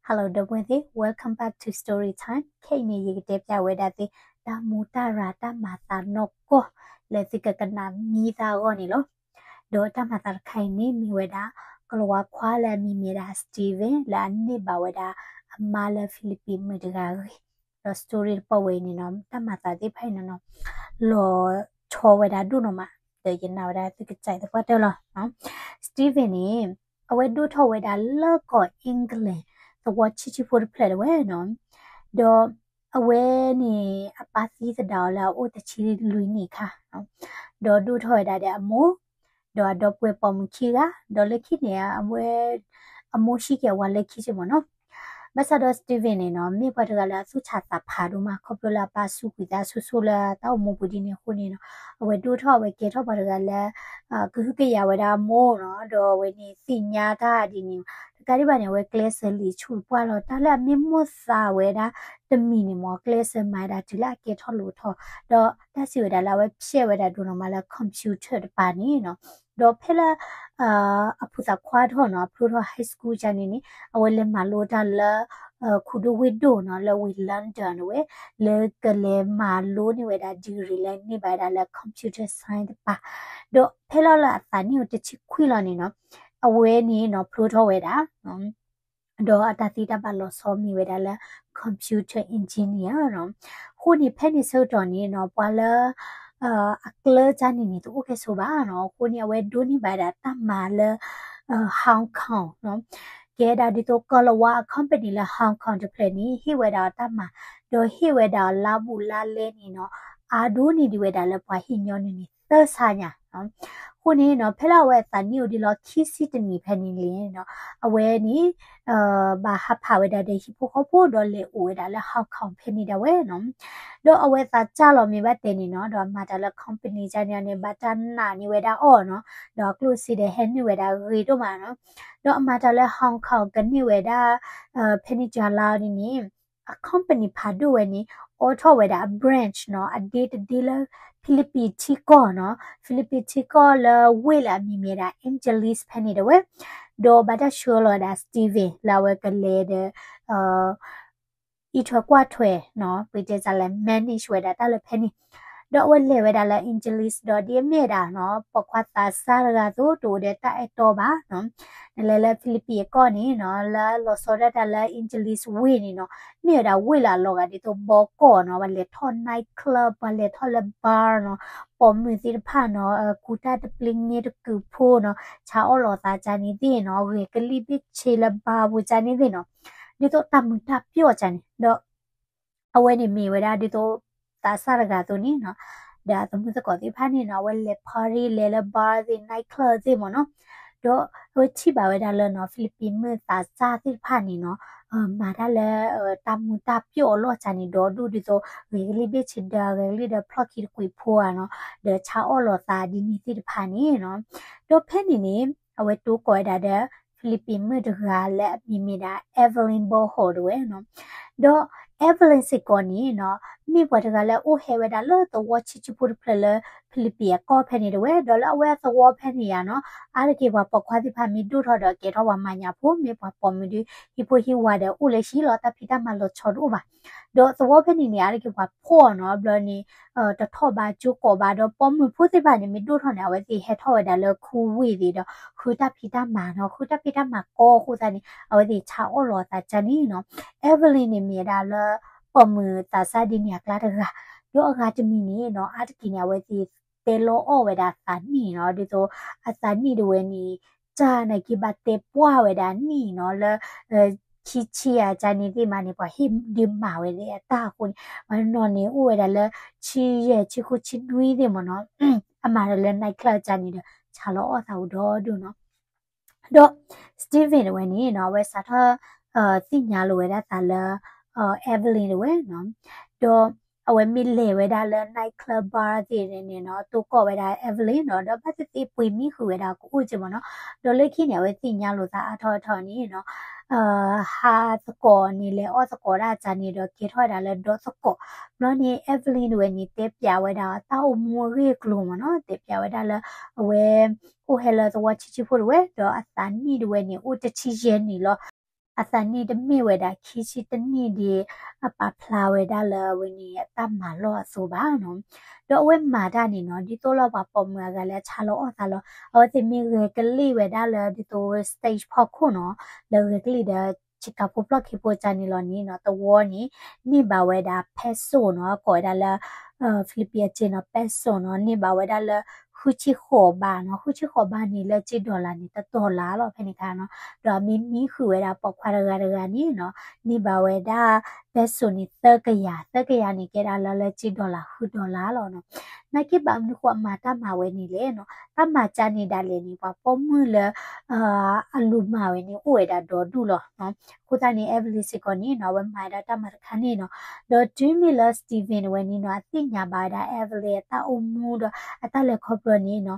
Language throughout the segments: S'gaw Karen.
Hello ဒီပုၢ်ဝဲၢ်သ့ၣ်, welcome back to story time. ခဲအံၤန့ၣ် ယကတဲပျးဝဲဒၣ်သု တၢ်မူတၢ်ရၤတၢ်မၤသးနီၢ်ကီၢ် လၢသုကကနၣ်မံသးအဂီၢ်န့ၣ်လီၤ. ဒီးတၢ်မၤသးတခါအံၤန့ၣ် မ့ၢ်ဝဲဒၣ် ကလၤဝါခွါလၢအမံၤမ့ၢ်ဒၣ် Steven လၢအန့ၢ်ဘၣ်ဝဲဒၣ်အမါလၢ Philippine မုၣ်တဂၤအဂ့ၢ်, ဒီး story တပီၢ်ဝဲအံၤန့ၣ်နီၤ တၢ်မၤသးသ့ၣ်တဖၣ်အံၤန့ၣ်နီၤ လီၤဆီဝဲဒၣ်ဒိၣ်နီၤမး, ဒီးယနာ်ဝဲဒၣ်သုကစဲးသပှၢ်တၢၢ်လီၤ. Steven န့ၣ် အဝဲဒိၣ်ထီၣ်ဝဲဒၣ်လၢကီၢ် England သဝီဆံးဆံးဖိတဖျၢၣ်တဝဲနီၤ, ဒီးအဝဲန့ၣ် အပၢ်သံသဒၣ်အီၤလၢအအိၣ်တဆံလွံၢ်နံၣ်အခါ, ဒီးဒိၣ်ထီၣ်ဝဲဒၣ်ဒီးအမိၢ်, ဒီးအဒီပုၢ်ဝဲၢ်ပိာ်မုၣ်ခံဂၤ, ဒီးလၢခံန့ၣ် အဝဲ အမိၢ်ဟံးက့ၤအဝၤလၢခံစ့ၢ်မ့ၢ်နီၤ. ဘၣ်ဆၣ်ဒီး Steven န့ၣ်နီၤ မ့ၢ်ပှၤတဂၤလၢအသူၣ်ဆးသးဖးဒိၣ်မး ခီဖျိလၢအပၢ်စူးကွံာ်သးဆိဆိလၢတၢ်အိၣ်မူပူၤဒ်န့ၣ်အဃိန့ၣ်နီၤ, အဝဲဒိၣ်ထီၣ်အဝဲကဲထီၣ်ပှၤတဂၤလၢ ကဟုကယာ်ဝဲဒၣ်အမိၢ်နီၤ, ဒီးအဝဲန့ၣ်သ့ၣ်ညါတၢ်ဒ်န့ၣ်, တကးဒံးဘၣ်န့ၣ် အဝဲကျဲးစၢးလံာ်ဆူၣ်တပှၢ်လီၤ. တၢ်လၢအမ့ၢ်မိၣ်သးဝဲဒၣ်တမံၤန့ၣ်မ့ၢ် ကျဲးစၢးမၤဝဲဒၣ်တုၤလၢအကဲထီၣ်လိာ်ထီၣ်, ဒီးတၢ်စံးဝဲဒၣ်လၢအဝဲဖျဲးဝဲဒၣ်ဒိၣ်နီၤမးလၢ computer တပၤန့ၣ်နီၤ, ဒီးဖဲလၢ အဖုသးခွါထီၣ်နီၤ အဖျိထီၣ် high school ကန့ၣ်န့ၣ် အဝဲလဲၤမၤလိတၢ်လၢ ခူဒိၣ်ဝ့ၢ်ဒိၣ်နီၤ လၢဝ့ၢ် London ဝဲ လၢကလဲၤမၤလိန့ၢ်ဝဲဒၣ် degree လၢန့ၢ်ဘၣ်ဝဲဒၣ်လၢ computer science တပၤ, ဒီးဖဲလၢလၢအသးနံၣ်အိၣ်တဆံခွံလီၤန့ၣ်နီၤ အဝဲန့ၣ်နီၤ ဖျိထီၣ်ဝဲဒၣ် ဒီးအတၢ်သံတၢ်ဘၣ်လီၤဆီမ့ၢ်ဝဲဒၣ်လၢ computer engineer နီၤ. အဃိန့ၣ် ဖဲန့ၣ်ဆၢကတီၢ်န့ၣ်နီၤ ပှၤလၢ အကျၢၤကန့ၣ်န့ၣ် တအိၣ်ကဲဆိးဘၣ်နီၤ. အဃိန့ၣ် အဝဲဒိးန့ၢ်ဘၣ်ဝဲဒၣ်တၢ်မၤလၢ Hong Kong နီၤ. ကဲဒၣ်ဒ်သိးကီၤလၤဝါအ company လၢ Hong Kong တဖျၢၣ်န့ၣ် ဟ့ၣ်ဝဲဒၣ်အီၤတၢ်မၤ, ဒီးဟ့ၣ်ဝဲဒၣ်အီၤလါဘူးလါလဲန့ၣ်နီၤ အါဒိၣ်န့ၢ်ဒံးဝဲဒၣ်လၢပှၤဟ့ၣ်ညီနုၢ်န့ၣ် သၢဆါညါ အဃိန့ၣ်နီၤ ဖဲလၢအဝဲအသးနံၣ်အိၣ်ဒံးလီၤခံဆံတနံၣ်ဖဲန့ၣ်န့ၣ်နီၤ အဝဲန့ၣ် ဘၣ်ဟးဖးဝဲဒၣ်ဒီးဟံၣ်ဖိဃီဖိဒီးလဲၤအိၣ်ဝဲဒၣ်လၢ Hong Kong ဖဲန့ၣ်ဒၣ်ဝဲနီၤ. ဒီးအဝဲသးစၢ်လီၤမ့ၢ်ဘၣ်တဲန့ၣ်နီၤ ဒီးမၤတၢ်လၢ company ကန့ၣ်န့ၣ် ဘၣ်တၢ်နာ်န့ၢ်ဝဲဒၣ်အီၤနီၤ, ဒီးအကျိၣ်စ့ဒီးဟဲနုာ်ဝဲဒၣ်ဂ့ၤဒိၣ်မးနီၤ. ဒီးအမၤတၢ်လၢ Hong Kong ကန့ၢ်ဝဲဒၣ် ဖဲန့ၣ်ကၠၤလါအီၤဒ်န့ၣ် အ company ဖးဒိၣ်ဝဲန့ၣ် အိးထီၣ်ဝဲဒၣ်အ branch နီၤ အဒ့တဒ့လၢ Philippine ထံကီၢ်နီၤ, Philippine ထံကီၢ်လၢဝ့ၢ်လၢအမံၤမ့ၢ်ဒၣ် Angeles ဖဲန့ၣ်တဝဲ, ဒီးဘၣ်တၢ်ဆှၢလီၤဝဲဒၣ် Steven လၢအဝဲကလဲၤဒီး အံးထွဲကွၢ်ထွဲနီၤ ပတဲတၢ်လၢ manage ဝဲဒၣ်တၢ်လၢဖဲန့ၣ်, ဒီးအဝဲလဲၤဝဲဒၣ်လၢ Angeles ဒီးဒ်အမ့ၢ်ဝဲဒၣ်နီၤ ပိာ်ခွါသးစၢ်တဂၤအသိး တအိၣ်ဒီးတၢ်အဲၣ်တီဘၣ်နီၤ. နလဲၤလၢ Philippine အကီၢ်န့ၣ်နီၤ လၢလီၤဆီဒၣ်တၢ်လၢ Angeles ဝ့ၢ်န့ၣ်နီၤ မ့ၢ်ဝဲဒၣ်ဝ့ၢ်လၢအလီၤဂာ်ဒ်သိးဘီကီၢ်နီၤ, ပှၤလဲၤထီၣ် night club ပှၤလဲၤထီၣ်လၢ bar နီၤ, ပိာ်မုၣ်သ့ၣ်တဖၣ်နီၤ ကူတၢ်တပျ့ၤငဲတကုာ်ဖိနီၤ ဆါအီၣ်လီၤသးကန့ၣ်သ့ၣ်နီၤ ဂဲၤကလံၣ်ဘ့ၣ်ဆ့လၢ bar ပူၤကန့ၣ်သ့ၣ်နီၤ, ဒ်သိးတၢ်မုာ်တၢ်ပျီၣ်ကန့ၣ် ဒီး အဝဲန့ၣ်မ့ၢ်ဝဲဒၣ်ဒ်သိး သးစၢ်တဂၤအသိးန့ၣ်နီၤ, ဒီးအသမုသကိးသ့ၣ်တဖၣ်န့ၣ်နီၤ အဝဲလဲၤ party လဲၤလၢ bar သ့ၣ် night club သ့ၣ်မ့ၢ်နီၤ, ဒီးအဝဲထံၣ်ဘၣ်ဝဲဒၣ်လၢနီၤ Philippine မုၣ်သးစၢ်သ့ၣ်တဖၣ်န့ၣ်နီၤ မၤတၢ်လၢ တၢ်မုာ်တၢ်ပျီၣ်အလီၢ်ကန့ၣ် ဒီးဒိၣ်ဒ်သိး ဂဲၤကလံၣ်ဘ့ၣ်ဆ့ဒီး ဂဲၤကလံၣ်ဒီးဖျီၣ်ခံတကွံာ်ဖိဧါနီၤ, ဒီးဆါအီၣ်လီၤသးဒ်န့ၣ်သ့ၣ်တဖၣ်န့ၣ်နီၤ, ဒီးဖဲန့ၣ်န့ၣ် အဝဲတိၢ်ကီၢ်ဝဲဒၣ်ဒီး Philippine မုၣ်တဂၤလၢအမံၤမ့ၢ်ဒၣ် Evelyn Bohol တဝဲနီၤ, ဒီး Evelyn စ့ၢ်ကီးန့ၣ်နီၤ မ့ၢ်ပှၤတဂၤလၢအအိၣ်ဟဲဝဲဒၣ်လၢသဝီဆံးဆံးဖိတဖျၢၣ်လၢ Philippine အကီၢ်ဖဲန့ၣ်တဝဲ, ဒီးလၢအဝဲအသဝီဖဲန့ၣ်ယါနီၤ အါတက့ၢ်ပှၤပိာ်ခွါသ့ၣ်တဖၣ်မ့ၢ်ဒိၣ်ထီၣ်ဒီးကဲထီၣ်ပှၤမၤညၣ်ဖိ မ့ၢ်ပှၤပိာ်မုၣ်ဒီး ဟံၣ်ဖိဟံၣ်ဝါဒီးအိၣ်လၢဟံၣ်လီၤ တၢ်ဖံးတၢ်မၤလီၤဆီတအိၣ်ဘၣ်, ဒီးသဝီဖဲန့ၣ်န့ၣ် အါတက့ၢ်ပှၤဖှီၣ်နီၤ ဘျီန့ၣ် တထီၣ်ဘၣ်ကၠိကိးဘၣ်ဒီးပိာ်မုၣ်ဖိသ့ၣ်တဖၣ်န့ၣ် မ့ၢ်ဒိၣ်ထီၣ်န့ၣ် အဝဲသ့ၣ်ဟဲထီၣ်ဝဲဒၣ်လၢခူဝ့ၢ်သ့ၣ်ဒီး ဃုတၢ်ဖံးတၢ်မၤနီၤ ဃုတၢ်ဖံးတၢ်မၤကီအဃိသတးန့ၣ် အဝဲသ့ၣ်ဆါအီၣ်လီၤအသးကန့ၣ်နီၤ, Evelyn န့ၣ်မ့ၢ်ဝဲဒၣ်လၢ ပိာ်မုၣ်သးစၢ်ဒ်န့ၣ်အကျါတဂၤ, ဒီးအဂၤတမံၤန့ၣ်နီၤ အါတက့ၢ်န့ၣ် အဝဲသ့ၣ်တဲလီၤအီၣ်ဝဲဒၣ်အသးနံၣ်နီၤ ဒ်သိး အသးနံၣ်တဝဲန့ၣ် တၢ်နာ်က့ဘၣ်တဲပှၢ်ဝဲဒၣ်နံၣ်နီၤ လၢ ခံဆံယါကန့ၣ်သ့ၣ်မးန့ၣ် ပှၤဟ့ၣ်ဒုးမၤဝဲဒၣ်အတၢ်အဃိန့ၣ် ပှၤနီၢ်န့ၣ်အိၣ်ဝဲဒၣ်လၢ ဆံယဲၢ် ဆံဃု ဆံနွံသ့ၣ်မ့ၢ်နီၤ, အမၤဒီးလၢ night club ကန့ၣ်ဒီး ဆါလီၤအီၣ်သးအိၣ်ဒီဒူၣ်နီၤ, ဒီး Steven တဝဲန့ၣ်နီၤ အဝဲစးထီၣ် သ့ၣ်ညါလိာ်ဝဲဒၣ်သးလၢ Evelyn တဝဲနီၤ, ဒီး အဝဲမ့ၢ်လဲၤဝဲဒၣ်လၢ night club bar သ့ၣ်န့ၣ်နီၤ တိၢ်ကီၢ်ဝဲဒၣ် Evelyn နီၤ ဒီးဘၣ်သ့ၣ်သ့ၣ်ပှ့ၤမံဃုာ်ဝဲဒၣ်ကအိၣ်က့မ့ၢ်နီၤ, ဒီးလၢခံန့ၣ် အဝဲသ့ၣ်ညါလိာ်သးအါထီၣ်အါထီၣ်န့ၣ်နီၤ ဟးသကိးန့ၣ် လဲၤအီၣ်သကိးဒၣ်ကန့ၣ်ဒီး ကဲထီၣ်ဝဲဒၣ်လၢဒီသကိး, ဘျီန့ၣ် Evelyn တဝဲန့ၣ် တဲပျးဝဲဒၣ်တၢ်အိၣ်မူအဂ့ၢ်အကျိၤမ့ၢ်နီၤ တဲပျးဝဲဒၣ်လၢ အဝဲ အိၣ်ဟဲလၢသဝီဆံးဆံးဖိတဝဲ ဒီးအသးနံၣ်တဝဲန့ၣ် အိၣ်တဆံယဲၢ်နံၣ်လီၤ. အသးနံၣ်တမ့ၢ်ဝဲဒၣ်ခံဆံတနံၣ်ဒ် အပာ်ဖျါဝဲဒၣ်လၢအဝဲန့ၣ်အတၢ်မၤလီၢ်အသိးဘၣ်နီၤ. ဒီးအဝဲမၤတၢ်န့ၣ်နီၤ ဒ်သိးလၢပှၤပိာ်မုၣ်အဂၤလၢအဆါလီၤအီၣ်သးလီၤ အဝဲသ့ၣ်မ့ၢ်ဂဲၤကလံၣ်ဝဲဒၣ်လၢဒ်သိး stage ဖီခိၣ်နီၤ လၢဂဲၤကလံၣ်ဒီး ဆ့ကၤဖိဖျီၣ်ခံဖိကၢ်န့ၣ်လီၤန့ၣ်နီၤ သဝီန့ၣ် န့ၢ်ဘၣ်ဝဲဒၣ် peso နီၤ ကိးဝဲဒၣ်လၢ Philippine အစ့နီၤ peso နီၤ န့ၢ်ဘၣ်ဝဲဒၣ်လၢ ဃုဆံဃိးဘးနီၤ ဃုဆံဃိးဘးန့ၣ် လၢစ့ dollar န့ၣ် တ dollar လီၤ ဖဲန့ၣ်အခါနီၤ ဒီးအမ့ၢ်မံဃုာ်ဝဲဒၣ်ပိာ်ခွါတဂၤတဂၤန့ၣ်နီၤ န့ၢ်ဘၣ်ဝဲဒၣ် peso န့ၣ် သၢကယၤ သၢကယၤန့ၣ် ကဲဒၣ်လၢလၢစ့ dollar ဃု dollar လီၤနီၤ. နာ်က့ဘၣ်မနုၤဃိအမၤတၢ်မၤဝဲန့ၣ်လဲၣ်နီၤ တၢ်မၤကၢ်န့ၣ်ဒၣ်လဲာ်န့ၣ် ပှၤပိာ်မုၣ်လၢ အလူၤမၤဝဲန့ၣ် အိၣ်ဝဲဒၣ်ဒီဒူၣ်လီၤနီၤ. အဃိသတးန့ၣ် Evelyn စ့ၢ်ကီးန့ၣ်နီၤ အဝဲမၤဝဲဒၣ်တၢ်မၤတခါန့ၣ်နီၤ ဒီးတုၤမ့ၢ်လၢ Steven ဝဲန့ၣ်နီၤ အသ့ၣ်ညါဘၣ်ဝဲဒၣ် Evelyn အတၢ်အိၣ်မူဒီးအတၢ်လဲၤခီဖျိန့ၣ်နီၤ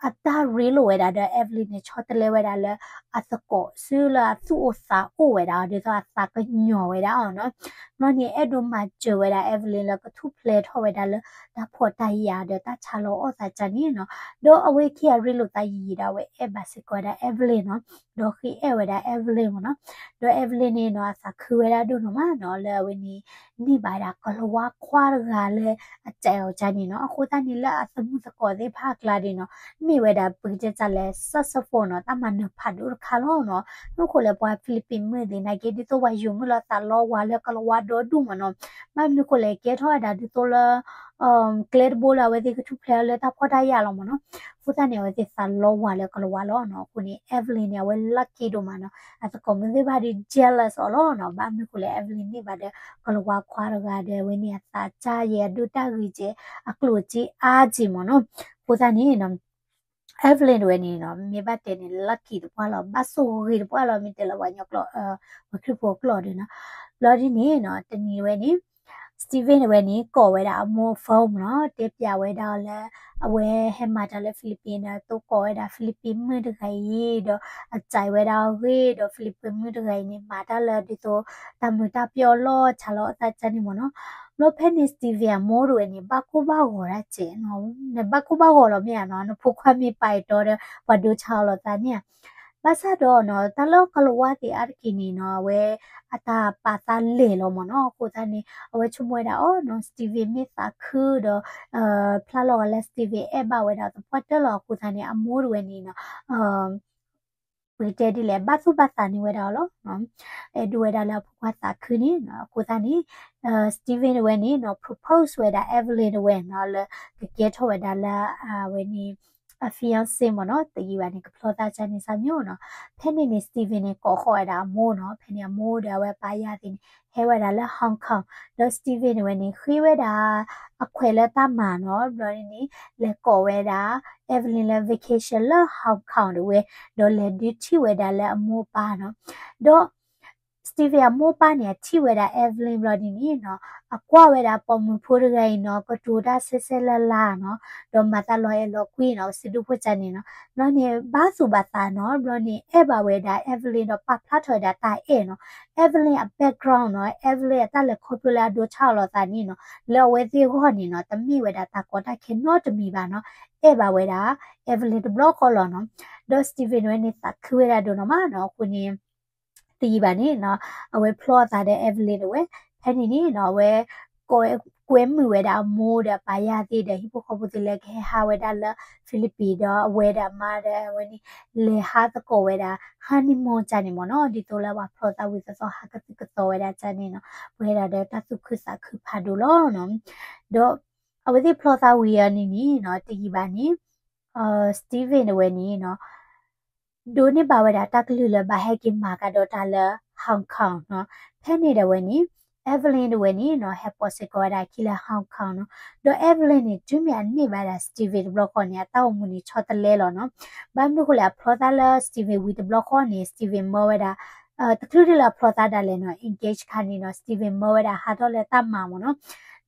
အတၢ်ရ့လိာ်ဝဲဒၣ်ဒီး Evelyn န့ၣ် ဆီတလဲဝဲဒၣ်လၢ အသကိးဆူလၢအသူၣ်အိၣ်သးအိၣ်ဝဲဒၣ် ဒ်သိးအသးကညီၤဝဲဒၣ်အီၤနီၤ. ဘျီန့ၣ် အဲၣ်ဒိးမၤစၢၤဝဲဒၣ် Evelyn လၢကထူၣ်ဖျဲးထီၣ်ဝဲဒၣ်လၢတၢ်ဖှီၣ်တၢ်ယာ်ဒီးတၢ်ဆါလီၤအီၣ်သးကၢ်န့ၣ်နီၤ. ဒီးအဝဲခံဂၤရ့လိာ်သးယံာ်ယံာ်ဒီး အဝဲအဲၣ်ဘၣ်စ့ၢ်ကီးဝဲဒၣ် Evelyn နီၤ ဒီးဃ့အဲၣ်ဝဲဒၣ် Evelyn မ့ၢ်နီၤ. ဒီး Evelyn န့ၣ်နီၤ အသးခုဝဲဒၣ်ဒိၣ်နီၤမးနီၤ လၢအဝဲန့ၣ် န့ၢ်ဘၣ်ဝဲဒၣ်ကလၤဝါခွါတဂၤလၢအစဲးအီၤကၢ်န့ၣ်နီၤ. အဃိသတးန့ၣ် လၢအသမုာ်သကိးသ့ၣ်တဖၣ်အကျါဒၣ်နီၤ မ့ၢ်ဝဲဒၣ်ပကတဲတၢ်လဲၣ် successful နီၤ တၢ်မၤနၢၤဖးဒိၣ်တခါလီၤနီၤ. မနုၤဃိလဲၣ် ပှၤ Philippine မုၣ်သ့ၣ်နာ်က့ ဒ်သိးပှၤယိၤမုၣ်လီၤသးလီဝါလၢကလၤဝါဒီဒူၣ်မ့ၢ်နီၤ. ဘၣ်မနုၤဃိလဲၣ် ကဲထီၣ်ဝဲဒၣ်ဒ်သိးလၢ ကျဲတဘိလၢအဝဲသ့ၣ်ကထူၣ်ဖျဲးလၢတၢ်ဖှီၣ်တၢ်ယာ်လီၤမ့ၢ်နီၤ. အဃိသတးန့ၣ် အဝဲသ့ၣ်သးလီဝါလၢကလၤဝါလီၤနီၤ. အဃိန့ၣ် Evelyn န့ၣ် အဝဲ lucky ဒိၣ်မးနီၤ. အသကိးမုၣ်သ့ၣ်တဖၣ်ဒီး jealous အီၤလီၤနီၤ. ဘၣ်မနုၤဃိလဲၣ် Evelyn န့ၢ်ဘၣ်ဒီး ကလၤဝါခွါတဂၤဒီး အဝဲန့ၣ်အသးကၢ်ယဲၢ် အဒိတၢ်ဂ့ၤကဲး အကျိၣ်စ့အါကဲးမ့ၢ်နီၤ. အဃိသတးန့ၣ်နီၤ Evelyn တဝဲန့ၣ်နီၤ မ့ၢ်ဘၣ်တဲန့ၣ် lucky တပှၢ်လီၤ ဘၣ်ဆိၣ်ဂ့ၤတပှၢ်လီၤ မ့ၢ်တဲလၢပှၤကညီကျိာ် ပှၤခရံာ်ဖိကျိာ်ဒီးနီၤ. ဘျီဒ်န့ၣ်နီၤ တနံၤဝဲန့ၣ် Steven တဝဲန့ၣ် ကိးဝဲဒၣ်အမိၢ် phone မ့ၢ်နီၤ တဲပျးဝဲဒၣ်အီၤလၢ အဝဲဟဲမၤတၢ်လၢ Philippine ဒီး တိကိးဝဲဒၣ် Philippine မုၣ်တဂၤအံၤ ဒီးအစဲးဝဲဒၣ်အဂ့ၢ် ဒီး Philippine မုၣ်တဂၤအံၤန့ၣ် မၤတၢ်လၢဒ်သိး တၢ်မုာ်တၢ်ပျီၣ်လီၤ ဆါလီၤအီၣ်သးကၢ်န့ၣ်မ့ၢ်နီၤ. ဘျီဖဲန့ၣ် Steven အမိၢ်တဝဲန့ၣ် ဘၣ်ကိၢ်ဘၣ်ဂီၤဒၣ်ကဲးနီၤ နဘၣ်ကိၢ်ဘၣ်ဂီၤလီၤမ့ၢ်ဧါနီၤ နဖိခွါမ့ၢ်ပာ်အတီဒီး ပှၤဒိဆါအီၤလိာ်သးန့ၣ်ဧါ. ဘၣ်ဆၣ်ဒီးနီၤ တၢ်လၢကလၤဝါသ့ၣ်အါတက့ၢ်န့ၣ်နီၤ အဝဲအတၢ်ပာ်သးလဲာ်လီၤမ့ၢ်နီၤ. အဃိသတးန့ၣ် အဝဲဆိကမိၣ်ဝဲဒၣ်အီၤနီၤ Steven မ့ၢ်သးခုဒီး ဖျါလီၤဂာ်လၢ Steven အဲၣ်ဘၣ်ဝဲဒၣ်သပှၢ်တၢၢ်လီၤ. အဃိသတးန့ၣ် အမိၢ်တဝဲန့ၣ်နီၤ ပကတဲဒ်လဲၣ် ဘၣ်သူၣ်ဘၣ်သးန့ၢ်ဝဲဒၣ်အီၤလီၤ. အဲၣ်ဒိးဝဲဒၣ်လၢအဖိခွါသးခုန့ၣ်နီၤ. အဃိသတးန့ၣ် Steven တဝဲန့ၣ်နီၤ propose ဝဲဒၣ် Evelyn တဝဲနီၤ လၢကကဲထီၣ်ဝဲဒၣ်လၢအဝဲန့ၣ် အ fiancé မ့ၢ်နီၤ တယံာ်ဘၣ်န့ၣ် ကဖျီသးကၢ်န့ၣ်စၢ်မ့ၢ်နီၤ. ဖဲန့ၣ်န့ၣ် Steven န့ၣ် ကိးဃီၤဝဲဒၣ်အမိၢ်နီၤ. ဖဲန့ၣ်အမိၢ်ဒီးအဝဲအပၢ်ယၢ်သ့ၣ်န့ၣ် ဟဲဝဲဒၣ်လၢ Hong Kong ဒီး Steven တဝဲန့ၣ် ဃ့ဝဲဒၣ်အခွဲးလၢတၢ်မၤနီၤ. ဘျီန့ၣ်န့ၣ် လဲၤကိးဝဲဒၣ် Evelyn လၢ vacation လၢ Hong Kong တဝဲ ဒီးလဲၤဒုးထံၣ်ဝဲဒၣ်လၢအမိၢ်အပၢ်နီၤ. ဒီး Steven အမိၢ်အပၢ်န့ၣ် အထံၣ်ဝဲဒၣ် Evelyn ဘျီန့ၣ်န့ၣ်နီၤ အကွၢ်ဝဲဒၣ်ပိာ်မုၣ်ဖိတဂၤအံၤနီၤ ကတိၤတၢ်ဆဲးဆဲးလၤလၤနီၤ ဒီးမၤတၢ်လီၤအဲၣ်လီၤကွံနီၤ စံးဒိၣ်ဖိကၢ်န့ၣ်နီၤ. ဘျီန့ၣ် ဘၣ်သူၣ်ဘၣ်သးနီၤ ဘျီန့ၣ် အဲၣ်ဘၣ်ဝဲဒၣ် Evelyn ဒီးပာ်ဖျါထီၣ်ဝဲဒၣ်တၢ်အဲၣ်နီၤ. Evelyn အ background နီၤ Evelyn အတၢ်လဲၤခီဖျိလၢအဒိဆါအီၤလိာ်သးန့ၣ်နီၤ လၢအဝဲသ့ၣ်အဂီၢ်န့ၣ်နီၤ တမ့ၢ်ဝဲဒၣ်တၢ်ကီတၢ်ခဲနီတမံၤဘၣ်နီၤ. အဲၣ်ဘၣ်ဝဲဒၣ် Evelyn တဘျီဃီလီၤနီၤ. ဒီး Steven တဝဲန့ၣ် သးခုဝဲဒၣ်ဒိၣ်နီၤမးနီၤ. အဃိန့ၣ် တယံာ်ဘၣ်န့ၣ်နီၤ အဝဲဖျီအသးဒီး Evelyn တဝဲ ဖဲန့ၣ်န့ၣ်နီၤ အဝဲ ကွဲမုာ်ဝဲဒၣ်အမိၢ်ဒီးအပၢ်ယၢ်သ့ၣ်ဒီး ဟံၣ်ဖိဃီဖိသ့ၣ်လၢကဟဲဟးဝဲဒၣ်လၢ Philippine ဒီးအဝဲဒီးအမါဒီးအဝဲန့ၣ် လဲၤဟးသကိးဝဲဒၣ် honeymoon ကၢ်န့ၣ်မ့ၢ်နီၤ ဒ်သိးလၢပှၤဖျီသးဝံၤသီသီဟးကသုၣ်ကသီဝဲဒၣ်ကၢ်န့ၣ်နီၤ ပှဲၤဒၣ်ဒီးတၢ်သူၣ်ခုသးခုဖးဒိၣ်လီၤနီၤ. ဒီးအဝဲသ့ၣ်ဖျီသးဝံၤအီၤန့ၣ်န့ၣ်နီၤ တယံာ်ဘၣ်န့ၣ် Steven တဝဲန့ၣ်နီၤ ဒိးန့ၢ်ဘၣ်ဝဲဒၣ်တၢ်ကလုၢ်လၢဘၣ်ဟဲက့ၤမၤကဒီးတၢ်လၢ Hong Kong နီၤ. ဖဲန့ၣ်တဝဲန့ၣ် Evelyn တဝဲန့ၣ်နီၤ ဟဲပိာ်စ့ၢ်ကီးဝဲဒၣ်အခံလၢ Hong Kong နီၤ. ဒီး Evelyn န့ၣ် တုၤမ့ၢ်အန့ၢ်ဘၣ်ဒၣ် Steven တဘျီဃီန့ၣ် အတၢ်အိၣ်မူန့ၣ်ဆီတလဲလီၤနီၤ. ဘၣ်မနုၤဃိလဲၣ် အဖျီသးလၢ Steven ဝံၤတဘျီဃီန့ၣ် Steven မၢဝဲဒၣ် တချုးဒ်လၢအဖျီသးဒၣ်လဲာ်နီၤ engage ခါန့ၣ်နီၤ Steven မၢဝဲဒၣ်ဟးထီၣ်လၢတၢ်မၤမ့ၢ်နီၤ.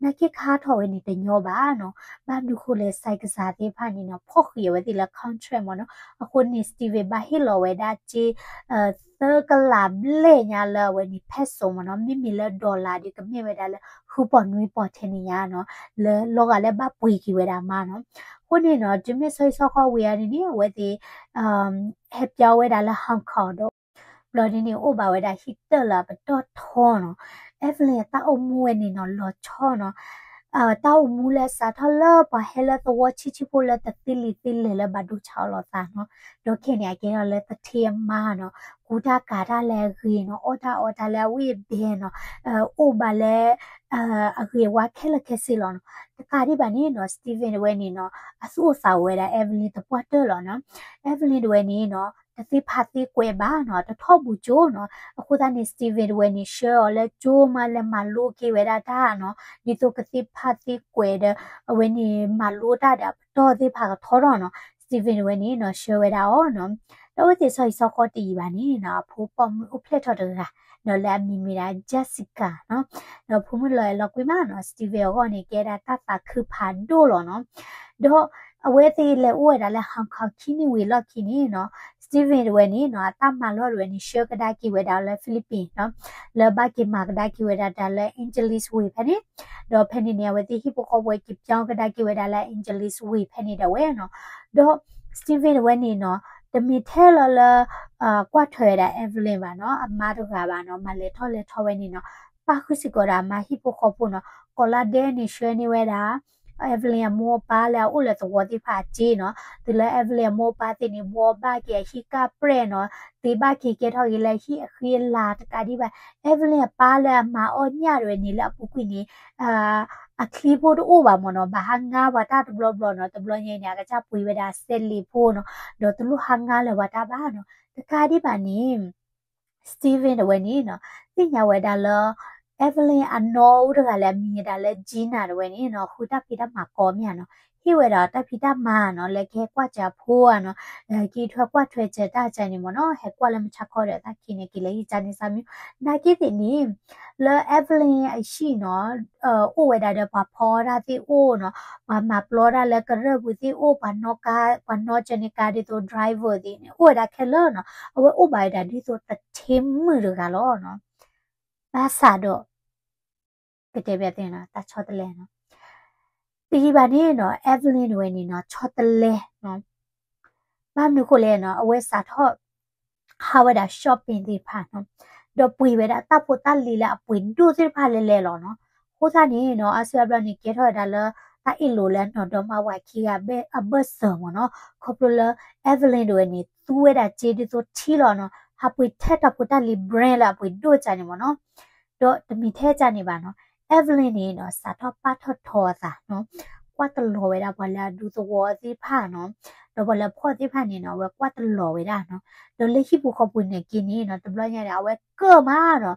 နာ်က့ခါထီၣ်ဝဲန့ၣ်တညီဘၣ်နီၤ. ဘၣ်မနုၤဃိလဲၣ် စဲးကစၢ်သ့ၣ်တဖၣ်န့ၣ်နီၤ ဖီၣ်ဃံးအဝဲသ့ၣ်လၢ contract မ့ၢ်နီၤ. အဃိန့ၣ် Steven ဘၣ်ဟ့ၣ်လီၤဝဲဒၣ်က့ သၢကလးဘျဲၣ်ညါလၢအဝဲန့ၣ် peso မ့ၢ်နီၤ. မ့မ့ၢ်လၢ dollar ဒီး ကမ့ၢ်ဝဲဒၣ်လၢ ဃုပီၢ်နွံပီၢ်ထဲန့ၣ်ညါနီၤ. လၢလီၤဂာ်လၢဘၣ်ပှ့ၤက့ၤဝဲဒၣ်အမါနီၤ. အဃိန့ၣ်နီၤ တုၤမ့ၢ်ဆီဟံၣ်ဆီဃီဝံၤအီၤန့ၣ်န့ၣ် အဝဲသ့ၣ် ဟဲပၠီဝဲဒၣ်လၢ Hong Kong ဒီး ဘျီဒ်န့ၣ် အိၣ်ဘၣ်ဝဲဒၣ်ဟံၣ်တၢၢ်လၢအပတီၢ်ထီနီၤ. Evelyn အတၢ်အိၣ်မူဝဲန့ၣ်နီၤ လီၤဆီနီၤ. တၢ်အိၣ်မူလၢစးထီၣ်လၢပှၤဟဲလၢသဝီဆံးဆံးဖိလၢတသ့လံာ်သ့လဲၢ်လၢဘၣ်ဒိဆါအီၤလိာ်သးနီၤ. ဒီးခဲန့ၣ် အကဲထီၣ်လၢသထ့အမါနီၤ. ကူတၢ်ကၤတၢ်လၢအဂ့ၤနီၤ, အီၣ်တၢ်အီတၢ်လၢအဝံၣ်အဘဲနီၤ, အိၣ်ဘၣ်လၢ အဂ့ၤအဝါခဲလၢာ်ခဲဆ့လီၤနီၤ. တကးဒံးဘၣ်န့ၣ်နီၤ Steven တဝဲန့ၣ်နီၤ အသူၣ်အိၣ်သးအိၣ်ဝဲဒၣ် Evelyn သပှၢ်တၢၢ်လီၤနီၤ. Evelyn တဝဲန့ၣ်နီၤ တသ့ဖးသ့ကွဲးဘၣ်နီၤ, တထီၣ်ဘူးကၠိနီၤ. အဃိသတးန့ၣ် Steven တဝဲန့ၣ် ဆှၢအီၤလၢကၠိမး လဲၤမၤလိက့ၤဝဲဒၣ်တၢ်နီၤ, ဒ်သိးကသ့ဖးသ့ကွဲးဒီး အဝဲန့ၣ်မၤလိတၢ်ဒီးအပတီၢ်သ့ၣ်တဖၣ်ကထီထီၣ်နီၤ. Steven တဝဲန့ၣ်နီၤ ဆှၢဝဲဒၣ်အီၤနီၤ. ဒီးအဝဲသ့ၣ်ဆီဟံၣ်ဆီဃီတယံာ်ဘၣ်န့ၣ်နီၤ အဖိပိာ်မုၣ်အိၣ်ဖျဲၣ်ထီၣ်တဂၤ ဒီးလၢအမံၤမ့ၢ်ဒၣ် Jessica နီၤ. ဒီးဖိမုၣ်လီၤအဲၣ်လီၤကွံမးနီၤ, Steven အဂီၢ်န့ၣ် ကဲဒၣ်တၢ်သးခုဖးဒိၣ်လီၤနီၤ. ဒီးအဝဲသ့ၣ်လဲၤအိၣ်ဝဲဒၣ်လၢ Hong Kong ခံနံၣ်ဝံၤအလီၢ်ခံန့ၣ်နီၤ, Steven တဝဲန့ၣ်နီၤ အတၢ်မၤလီၢ်တဝဲန့ၣ် ဆှၢကဒါက့ၤဝဲဒၣ်လၢ Philippines နီၤ, လၢဘၣ်က့ၤမၤကဒါက့ၤဝဲဒၣ်တၢ်လၢ Angeles ဝ့ၢ်ဖဲန့ၣ်, ဒီးဖဲန့ၣ်န့ၣ် အဝဲသ့ၣ်ဟံၣ်ဖိဃီဖိဝဲက့ၤပၠီကဒါက့ၤဝဲဒၣ်လၢ Angeles ဝ့ၢ်ဖဲန့ၣ်ဒၣ်ဝဲနီၤ. ဒီး Steven တဝဲန့ၣ်နီၤ တမ့ၢ်ထဲလီၤလၢ ကွၢ်ထွဲဝဲဒၣ် Evelyn ဘၣ်နီၤ, အမါတဂၤဘၣ်နီၤ, မၤလဲၤထီၣ်လဲၤထီဝဲန့ၣ်နီၤ, ပၣ်ဃုာ်စ့ၢ်ကီးဒီးအမါဟံၣ်ဖိဃီဖိနီၤ, ကိးလါဒဲန့ၣ် ဆှၢန့ၢ်ဝဲဒၣ် Evelyn အမိၢ်အပၢ်လၢအအိၣ်လၢသဝီသ့ၣ်တဖၣ်အစ့နီၤ, တုၤလၢ Evelyn အမိၢ်အပၢ်သ့ၣ်န့ၣ် ဘှီဘၣ်က့ၤအဟံၣ်ကၢ်ပြဲၣ်နီၤ, သ့ဘၣ်က့ၤကဲထီၣ်က့ၤလၢဟံၣ်အဃံအလၤတကးဒံးဘၣ်, Evelyn အပၢ်လၢအမၤအီၣ်ညၣ်တဝဲန့ၣ် လၢအပူၤကွံာ်န့ၣ် အချံဖိတအိၣ်ဘၣ်မ့ၢ်နီၤ, ဘၣ်ဟးငါပှၤတၢ်တဘျီဘျီနီၤ, တဘျီညါန့ၣ် အကစၢ်ပှ့ၤဝဲဒၣ်စဲးလ့းဖိနီၤ, ဒီးတလိၣ်ဟးငါလၢၤပှၤတၢ်ဘၣ်နီၤ, တကးဒံးဘၣ်န့ၣ် Steven တဝဲန့ၣ်နီၤ သ့ၣ်ညါဝဲဒၣ်လၢ Evelyn အနီၢ်အူတဂၤလၢအမံၤဒၣ်လၢ Gina တဝဲန့ၣ်နီၤ ဃုတၢ်ဖံးတၢ်မၤကိးမးနီၤ, ဟ့ၣ်ဝဲဒၣ်တၢ်ဖံးတၢ်မၤနီၤ လၢကဟဲကွၢ်စၢၤအဖိဧါနီၤ, က့ၤထွဲကွၢ်ထွဲစၢၤတၢ်ကန့ၣ်မ့ၢ်နီၤ, ဟဲကွၢ်လၢမုၢ်ဆါခီဒီးတၢ်ခံန့ၣ် က့ၤလၢဟံၣ်ကန့ၣ်စၢ်မံၤ, နာ်က့သ့ၣ်န့ၣ် လၢ Evelyn အဟံၣ်နီၤ အိၣ်ဝဲဒၣ်ဒီးပှၤဖီအီၣ်တၢ်သ့ၣ်အိၣ်နီၤ, ပှၤမၤပျီတၢ်လၢကရၢၢ်ပူၤသ့ၣ်အိၣ်, ပှၤနီၣ်ကါ ပှၤနီၣ်ကၢန့ၢ်ကါဒ်သိး driver သ့ၣ်န့ၣ် အိၣ်ဝဲဒၣ်ခဲလၢာ်နီၤ, အဝဲအိၣ်ဘၣ်ဝဲဒၣ်ဒ်သိးသထ့မုၣ်တဂၤလီၤနီၤ. ဘၣ်ဆၣ်ဒီး ကတဲဘၣ်သ့ၣ်နီၤ တၢ်ဆီတလဲနီၤ, တယံာ်ဘၣ်န့ၣ်နီၤ Evelyn တဝဲန့ၣ်နီၤ ဆီတလဲနီၤ, ဘၣ်မနုၤဃိလဲၣ်နီၤ အဝဲစးထီၣ် ဟးဝဲဒၣ် shopping သ့ၣ်တဖၣ်နီၤ, ဒီးပှ့ၤဝဲဒၣ်တၢ်ဖိတၢ်လံၤလၢအပှ့ၤဒိၣ်သ့ၣ်တဖၣ်လဲၤလဲၤလီၤနီၤ. အဃိသတးန့ၣ်နီၤ အါစုအါဘျီန့ၣ် ကဲထီၣ်ဝဲဒၣ်လၢ တၢ်အ့ၣ်လိာ်လၢနီၢ်ဒီမါဝၤခံဂၤအဘၢၣ်စၢၤမ့ၢ်နီၤ, ခီဖျိလၢ Evelyn တဝဲန့ၣ် သူဝဲဒၣ်စ့ဒ်သိးထံလီၤနီၤ, ဟးပှ့ၤထဲတၢ်ဖိတၢ်လံၤ brand လၢအပှ့ၤဒိၣ်ကန့ၣ်မ့ၢ်နီၤ. ဒီးတမ့ၢ်ထဲကန့ၣ်ဘၣ်နီၤ Evelyn န့ၣ်နီၤ စးထီၣ်ပာ်ထီၣ်ထီအသးနီၤ, ကွၢ်တလီၤဝဲဒၣ်ပှၤလၢအဒူသဝီသ့ၣ်တဖၣ်နီၤ, ဒီးပှၤလၢဖီၣ်သ့ၣ်တဖၣ်န့ၣ်နီၤ အဝဲကွၢ်တလီၤဝဲဒၣ်နီၤ. ဒီးလၢဟံၣ်ဖိဃီပူၤန့ၣ်က့န့ၣ်နီၤ တဘျီညါန့ၣ် အဝဲကၢၣ်မးနီၤ,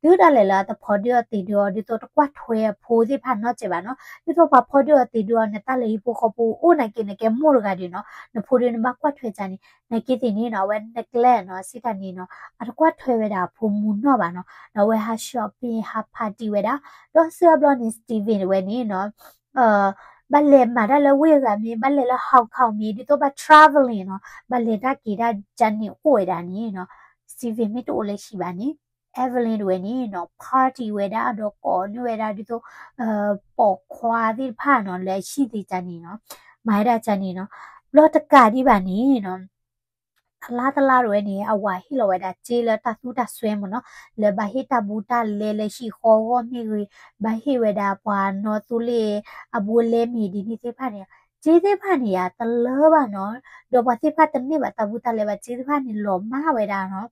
တုၤဒၣ်လဲာ်လၢအတဖီဒုးအီၤတ့ၢ်ဒုးအီၤ ဒ်သိးတကွၢ်ထွဲအဖိသ့ၣ်တဖၣ်နီတစဲးဘၣ်နီၤ, ဒ်သိးပှၤဖီဒုးအီၤတ့ၢ်ဒုးအီၤန့ၣ် တၢ်လၢဟံၣ်ဖိဃီပူၤအိၣ်နာ်က့န့ၣ် ကဲမိၢ်တဂၤဒံးနီၤ, နဖိဒုးနဘၣ်ကွၢ်ထွဲကန့ၣ်, နာ်က့သ့ၣ်န့ၣ်နီၤ အဝဲ neglect နီၤ စံးတၢ်န့ၣ်နီၤ အတကွၢ်ထွဲဝဲဒၣ်အဖိမုၣ်နီတဘၣ်နီၤ, ဒီးအဝဲဟး shopping ဟး party ဝဲဒၣ်, ဒီးစုအါဘျီန့ၣ် Steven တဝဲန့ၣ်နီၤ ဘၣ်လဲၤမၤတၢ်လၢဝ့ၢ်အဂၤမ့ၢ် ဘၣ်လဲၤလၢ Hong Kong မ့ၢ် ဒ်သိးဘၣ် traveling နီၤ, ဘၣ်လဲၤတၢ်က့ၤတၢ်ကန့ၣ်အိၣ်ဝဲဒၣ်န့ၣ်နီၤ, Steven မ့ၢ်တအိၣ်လၢဟံၣ်ဘၣ်န့ၣ် Evelyn တဝဲန့ၣ်နီၤ party ဝဲဒၣ် ဒီးကိးန့ၢ်ဝဲဒၣ်ဒ်သိး ပိာ်ခွါသ့ၣ်တဖၣ်နီၤ လၢအဟံၣ်သ့ၣ်ကန့ၣ်နီၤ, မၤဝဲဒၣ်ကန့ၣ်နီၤ, ဘျီတကးဒံးဘၣ်န့ၣ်နီၤ တလါတလါတဝဲန့ၣ် အဝၤဟ့ၣ်လီၤဝဲဒၣ်စ့လၢတၢ်သူတၢ်စွဲမ့ၢ်နီၤ, လၢဘၣ်ဟ့ၣ်တၢ်ဘူးတၢ်လဲလၢဟံၣ်ဃီအဂီၢ်မ့ၢ်ဂ့ၤ, ဘၣ်ဟ့ၣ်ဝဲဒၣ်ပှၤနီၢ်သူလ့ၤအဘူးအလဲမ့ၢ်ဒ်န့ၣ်သ့ၣ်တဖၣ်န့ၣ်, စ့သ့ၣ်တဖၣ်န့ၣ်ယါတလၢဘၣ်နီၤ, ဒီးပှၤသ့ၣ်တဖၣ်တန့ၢ်ဘၣ်တၢ်ဘူးတၢ်လဲဘၣ် စ့သ့ၣ်တဖၣ်န့ၣ်လီၤမၢ်ဝဲဒၣ်နီၤ,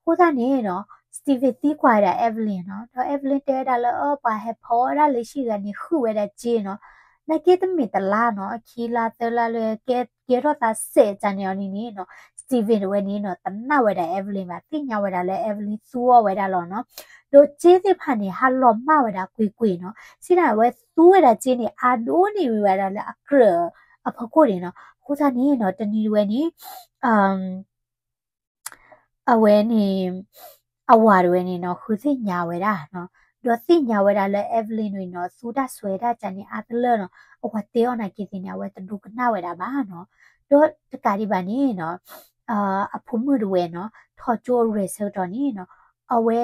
အဃိသတးန့ၣ်နီၤ Steven သံကွၢ်ဝဲဒၣ် Evelyn နီၤ, ဒီး Evelyn တဲဝဲဒၣ်လၢ အၢ ပှၤဟဲဖီအီၣ်ဒၣ်လၢဟံၣ်ဂၤန့ၣ် ဟုၣ်ဝဲဒၣ်စ့နီၤ, နာ်က့တမ့ၢ်တလါနီၤ ခံလါသၢလါလၢ ကဲထီၣ်သးစဲးကန့ၣ်အီၤန့ၣ်နီၤ, Steven တဝဲန့ၣ်နီၤ တနာ်ဝဲဒၣ် Evelyn ဘၣ် သ့ၣ်ညါဝဲဒၣ်လၢ Evelyn သူအီၣ်ဝဲဒၣ်လီၤနီၤ, ဒီးစ့သ့ၣ်တဖၣ်န့ၣ် ဟးလီၤမၢ်ဝဲဒၣ်ကွ့ၢ်ကွ့ၢ်နီၤ, စံးဒၣ်ဝဲသူဝဲဒၣ်စ့န့ၣ် အါဒိၣ်န့ၢ်ဝဲဒၣ်လၢအကြၢးအဖီခိၣ်န့ၣ်နီၤ, အဃိသတးန့ၣ်နီၤ တနံၤတဝဲန့ၣ် အဝဲန့ၣ် အဝၤတဝဲန့ၣ်နီၤ ဃုသ့ၣ်ညါဝဲဒၣ်နီၤ, ဒီးသ့ၣ်ညါဝဲဒၣ်လၢ Evelyn န့ၣ်နီၤ သူတၢ်စွဲတၢ်ကန့ၣ်အါတလၢနီၤ, အဝၤတဲအီၤနာ်က့သ့ၣ်န့ၣ် အဝဲတဒိကနၣ်ဝဲဒၣ်ဘၣ်နီၤ, ဒီးတကးဒံးဘၣ်န့ၣ်နီၤ အဖိမုၣ်တဝဲနီၤ ထီၣ်ကၠိအရဲၣ်ဆၢကတီၢ်န့ၣ်နီၤ, အဝဲ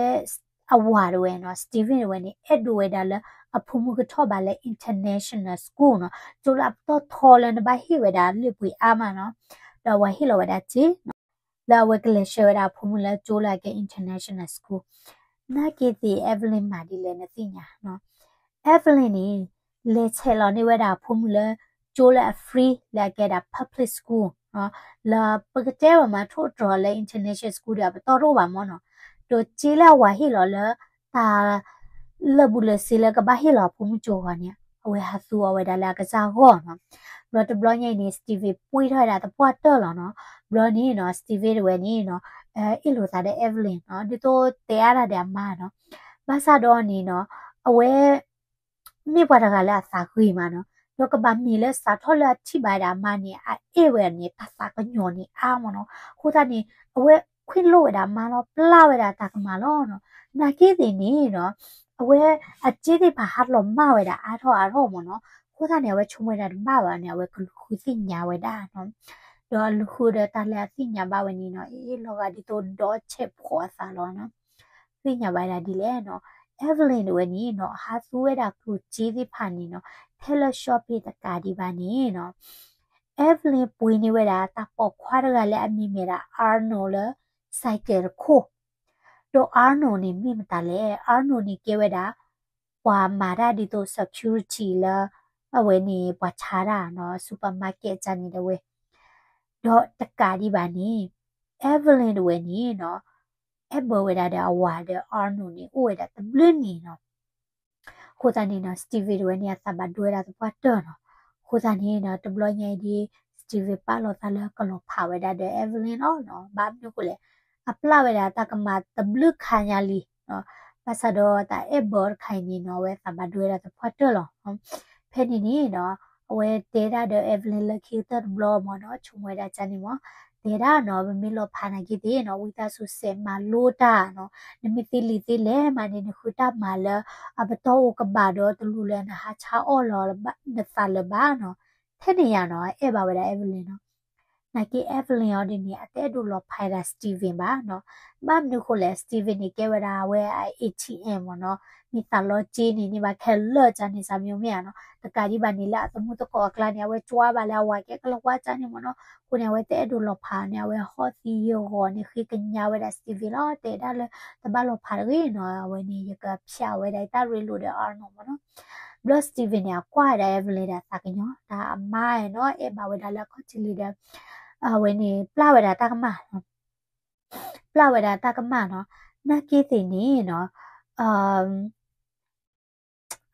အဝၤတဝဲနီၤ Steven တဝဲန့ၣ် အဲၣ်ဒိးဝဲဒၣ်လၢအဖိမုၣ်ကထီၣ်ဘၣ်လၢ international school နီၤ, ကၠိလၢအပတီၢ်ထီလၢနဘၣ်ဟ့ၣ်ဝဲဒၣ်လၢပှ့ၤအါမးနီၤ, ဒီးအဝၤဟ့ၣ်လီၤဝဲဒၣ်စ့ လၢအဝဲကလဲၤဆှၢဝဲဒၣ်အဖိမုၣ်လၢကၠိလၢအကဲ international school. နာ်က့သ့ၣ် Evelyn မၤဒ်လဲၣ်နသ့ၣ်ညါနီၤ. Evelyn န့ၣ် လဲၤဆဲးလီၤန့ၢ်ဝဲဒၣ်အဖိမုၣ်လၢကၠိလၢအ free လၢအကဲဒၣ် public school နီၤ. လၢပကတဲဝဲမး ထိၣ်တြီၤလၢ international school ဒီးအပတီၢ်တအိၣ်ဘၣ်မ့ၢ်နီၤ. ဒီးစ့လၢအဝၤဟ့ၣ်လီၤလၢ တၢ် လၢာ်ဘူၣ်လၢာ်စ့လၢကဘၣ်ဟ့ၣ်လီၤအဖိမုၣ်ကၠိအဂီၢ်န့ၣ် အဝဲဟးသူအီၤဝဲဒၣ်လၢအကစၢ်ဂီၢ်နီၤ. ဘျီတဘျီညါအံၤန့ၣ် Steven ပှ့ၤထီၣ်ဝဲဒၣ်သပှၢ်တၢၢ်လီၤနီၤ. ဘျီန့ၣ်နီၤ Steven တဝဲန့ၣ်နီၤ အ့ၣ်လိာ်သးဒီး Evelyn နီၤ ဒ်သိးတဲအါတၢ်ဒီးအမါနီၤ. ဘၣ်ဆၣ်ဒီးန့ၣ်နီၤ အဝဲ မ့ၢ်ပှၤတဂၤလၢအသးဂ့ၤမးနီၤ. ဒီးကဘၣ်မ့ၢ်လၢစးထီၣ်လၢအထံၣ်ဘၣ်ဝဲဒၣ်အမါန့ၣ် အအဲၣ်ဝဲန့ၣ် တၢ်သးကညီၤန့ၣ်အါမးနီၤ. အဃိသတးန့ၣ် အဝဲခွင့်လွှတ်ဝဲဒၣ်အမါလီၤ, ပျၢ်ဝဲဒၣ်တၢ်ကမၣ်လီၤနီၤ. နာ်က့သ့ၣ်န့ၣ်နီၤ အဝဲအစ့သ့ၣ်တဖၣ်ဟးလီၤမၢ်ဝဲဒၣ်အါထီၣ်အါထီၣ်မးနီၤ. အဃိသတးန့ၣ် အဝဲဆိကမိၣ်ဝဲဒၣ်တဘၣ်ဘၣ်န့ၣ် အဝဲကလူၤဃုသ့ၣ်ညါဝဲဒၣ်နီၤ. ဒီးအလူၤဃုဒီးတၢ်လၢအသ့ၣ်ညါဘၣ်ဝဲန့ၣ်နီၤ အ့ၣ်လီၤဂာ်ဒ်သိးဒီးဆဲးဖှီၣ်အသးလီၤနီၤ. သ့ၣ်ညါဘၣ်ဝဲဒၣ်ဒ်လဲၣ်နီၤ Evelyn တဝဲန့ၣ်နီၤ ဟးသူဝဲဒၣ်ကျိၣ်စ့သ့ၣ်တဖၣ်န့ၣ်နီၤ ထဲလၢ shopping တကးဒံးဘၣ်န့ၣ်နီၤ Evelyn ပှ့ၤန့ၢ်ဝဲဒၣ်တၢ်ပိာ်ခွါတဂၤလၢအမံၤမ့ၢ်ဒၣ် Arnold လၢ ဆိုင်ကယ် တခိၣ်. ဒီး Arnold န့ၣ်မ့ၢ်မတၤလဲၣ်. Arnold န့ၣ်ကဲဝဲဒၣ် ပှၤမၤတၢ်ဒ်သိး security လၢ အဝဲန့ၣ်ပှၤဆါတၢ်နီၤ supermarket ကန့ၣ်တဝဲ. ဒီးတကးဒံးဘၣ်န့ၣ် Evelyn တဝဲန့ၣ်နီၤ အဲၣ်ဘၢဝဲဒၣ်ဒီးအဝၤဒီး Arnold န့ၣ် အိၣ်ဝဲဒၣ်တဘျုးနံၣ်နီၤ. အဃိသတးန့ၣ်နီၤ Steven တဝဲန့ၣ် အသးဘၣ်ဒိဝဲဒၣ်သပှၢ်တၢၢ်နီၤ. အဃိသတးန့ၣ်နီၤ တဘျီညါအံၤဒ် Steven ပာ်လီၤသးလၢကလီၤဖးဝဲဒၣ်ဒီး Evelyn လီၤနီၤ. ဘၣ်မနုၤအဃိလဲၣ် အပျၢ်ဝဲဒၣ်တၢ်ကမၣ်တဘျုးခါညါလံနီၤ. ဘၣ်ဆၣ်ဒီးတၢ်အဲၣ်ဘၢတခါအံၤန့ၣ်နီၤ အဝဲသးဘၣ်ဒိဝဲဒၣ်သပှၢ်တၢၢ်လီၤ. ဖဲန့ၣ်န့ၣ်နီၤ အဝဲတဲဒၣ်ဒီး Evelyn လၢခံကတၢၢ်တဘျီမးနီၤ ဆိကမိၣ်ဝဲဒၣ်ကန့ၣ်မး တဲဒၣ်နီၤ ပမ့ၢ်လီၤဖးနာ်က့သ့ၣ်နီၤ ဝံသးစူၤစဲးမၤလိတၢ်နီၤ. နမ့ၢ်သ့လံာ်သ့လဲၢ်မးန့ၣ် နဃုတၢ်မၤလၢအပတီၢ်အိၣ်ကဘၣ်ဒီး တလိၣ်လၢနဟးဆါအီၣ်လီၤနသးလၢၤဘၣ်နီၤ. ထဲန့ၣ်ယါနီၤ အဲၣ်ဘၣ်ဝဲဒၣ် Evelyn နီၤ. နာ်က့ Evelyn အီၤဒ်န့ၣ် အတအဲၣ်ဒိးလီၤဖးဒၣ် Steven ဘၣ်နီၤ. ဘၣ်မနုၤအဃိလဲၣ် Steven န့ၣ် ကဲဝဲဒၣ်အဝဲအ A T M မးနီၤ. မ့ၢ်သးလီက့န့ၣ် န့ၢ်ဘၣ်ခဲလၢာ်ကန့ၣ် စၢ်မံၤမ့ၢ်ဧါနီၤ. တကးဒံးဘၣ်န့ၣ် လၢအသမူသကိးအကျါန့ၣ် အဝဲကွၢ်ဘၣ်လၢအဝၤကဲကလီၤကွၢ်ကန့ၣ်မးနီၤ. အဃိန့ၣ် အဝဲတအဲၣ်ဒိးလီၤဖးန့ၣ် အဝဲဟီၣ်သံယဂီၤန့ၣ် ဃ့ကညးဝဲဒၣ် Steven လီၤ. တဲဒၣ်လၢ တဘၣ်လီၤဖးတဂ့ၤနီၤ. အဝဲန့ၣ် ယကဖျါဝဲဒၣ်ယတၢ်ရ့လိာ်ဒီး Arnold မးနီၤ. ဘျီ Steven န့ၣ် အကွၢ်ဝဲဒၣ် Evelyn ဒီးသးကညီၤ တၢ်အမါနီၤ အဲၣ်ဘၣ်ဝဲဒၣ်လၢအခီၣ်ထံးလံဒီး အဝဲန့ၣ် ပျၢ်ဝဲဒၣ်တၢ်ကမၣ်နီၤ. ပျၢ်ဝဲဒၣ်တၢ်ကမၣ်နီၤ. နာ်က့သ့ၣ်န့ၣ်နီၤ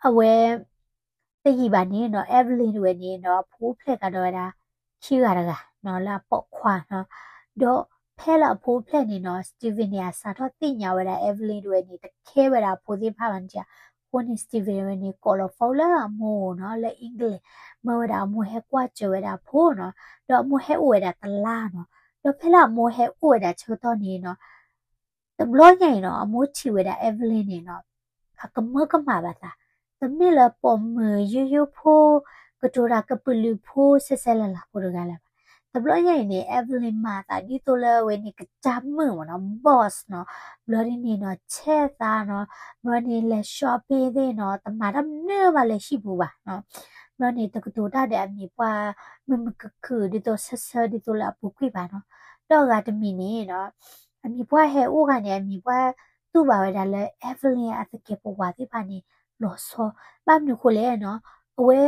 အဝဲ တယံာ်ဘၣ်န့ၣ်နီၤ Evelyn တဝဲန့ၣ်နီၤ အဖိအိၣ်ဖျဲၣ်ကဒီးဝဲဒၣ် ခံဂၤတဂၤနီၤ လၢအပိာ်ခွါနီၤ. ဒီးဖဲလၢအဖိအိၣ်ဖျဲၣ်န့ၣ်နီၤ Steven န့ၣ် အစးထီၣ်သ့ၣ်ညါဝဲဒၣ် Evelyn တဝဲန့ၣ် တခဲဝဲဒၣ်အဖိသ့ၣ်တဖၣ်ဘၣ်န့ၣ်ဧါ. အဃိန့ၣ် Steven တဝဲန့ၣ် ကိးလီၤ phone လၢအမိၢ်အိၣ်နီၤ လၢ England မၢဝဲဒၣ်အမိၢ်ဟဲကွၢ်စၢၤဝဲဒၣ်အဖိနီၤ. ဒီးအမိၢ်ဟဲအိၣ်ဝဲဒၣ်တလါနီၤ. ဒီးဖဲလၢအမိၢ်ဟဲအိၣ်ဝဲဒၣ်ဆၢကတီၢ်န့ၣ်နီၤ တဘျီညါအံၤနီၤ အမိၢ်ထံၣ်ဝဲဒၣ် Evelyn န့ၣ်နီၤ အကမၢကမၣ်ဘၣ်သး, တမ့ၢ်လၢပိာ်မုၣ်ယိယိဖိ, ကတိၤတၢ်ကပုာ်လုးဖိ ဆဲးဆဲးလၤလၤဖိတဂၤလၢၤဘၣ်. တဘျီညါအံၤန့ၣ် Evelyn မၤသးဒ်သိးလၢအဝဲန့ၣ် ကစၢ်မုၣ်မ့ၢ်နီၤ boss နီၤ, ဘျီဒ်န့ၣ်နီၤ ဆဲးသးနီၤ, ဘျီန့ၣ် လဲၤ shopping သ့ၣ်နီၤ တမၤတၢ်မနုၤဘၣ်လၢဟံၣ်ပူၤဘၣ်နီၤ, ဘျီန့ၣ် တကတိၤတၢ်ဒီးအမံၤပှၢ် မုာ်မုာ်ခုၣ်ခုၣ် ဒ်သိးဆၢဆၢ ဒ်သိးလၢအပူၤကွံာ်ဘၣ်နီၤ, ဒီးအဂၤတမံၤန့ၣ်နီၤ အမံၤပှၢ်ဟဲအိၣ်ဂၤန့ၣ် အမံၤပှၢ်တူၢ်ဘၣ်ဝဲဒၣ်လၢ Evelyn အသကဲးပဝးသ့ၣ်တဖၣ်န့ၣ် လီၤဆီ, ဘၣ်မနုၤအဃိလဲၣ်နီၤ, အဝဲ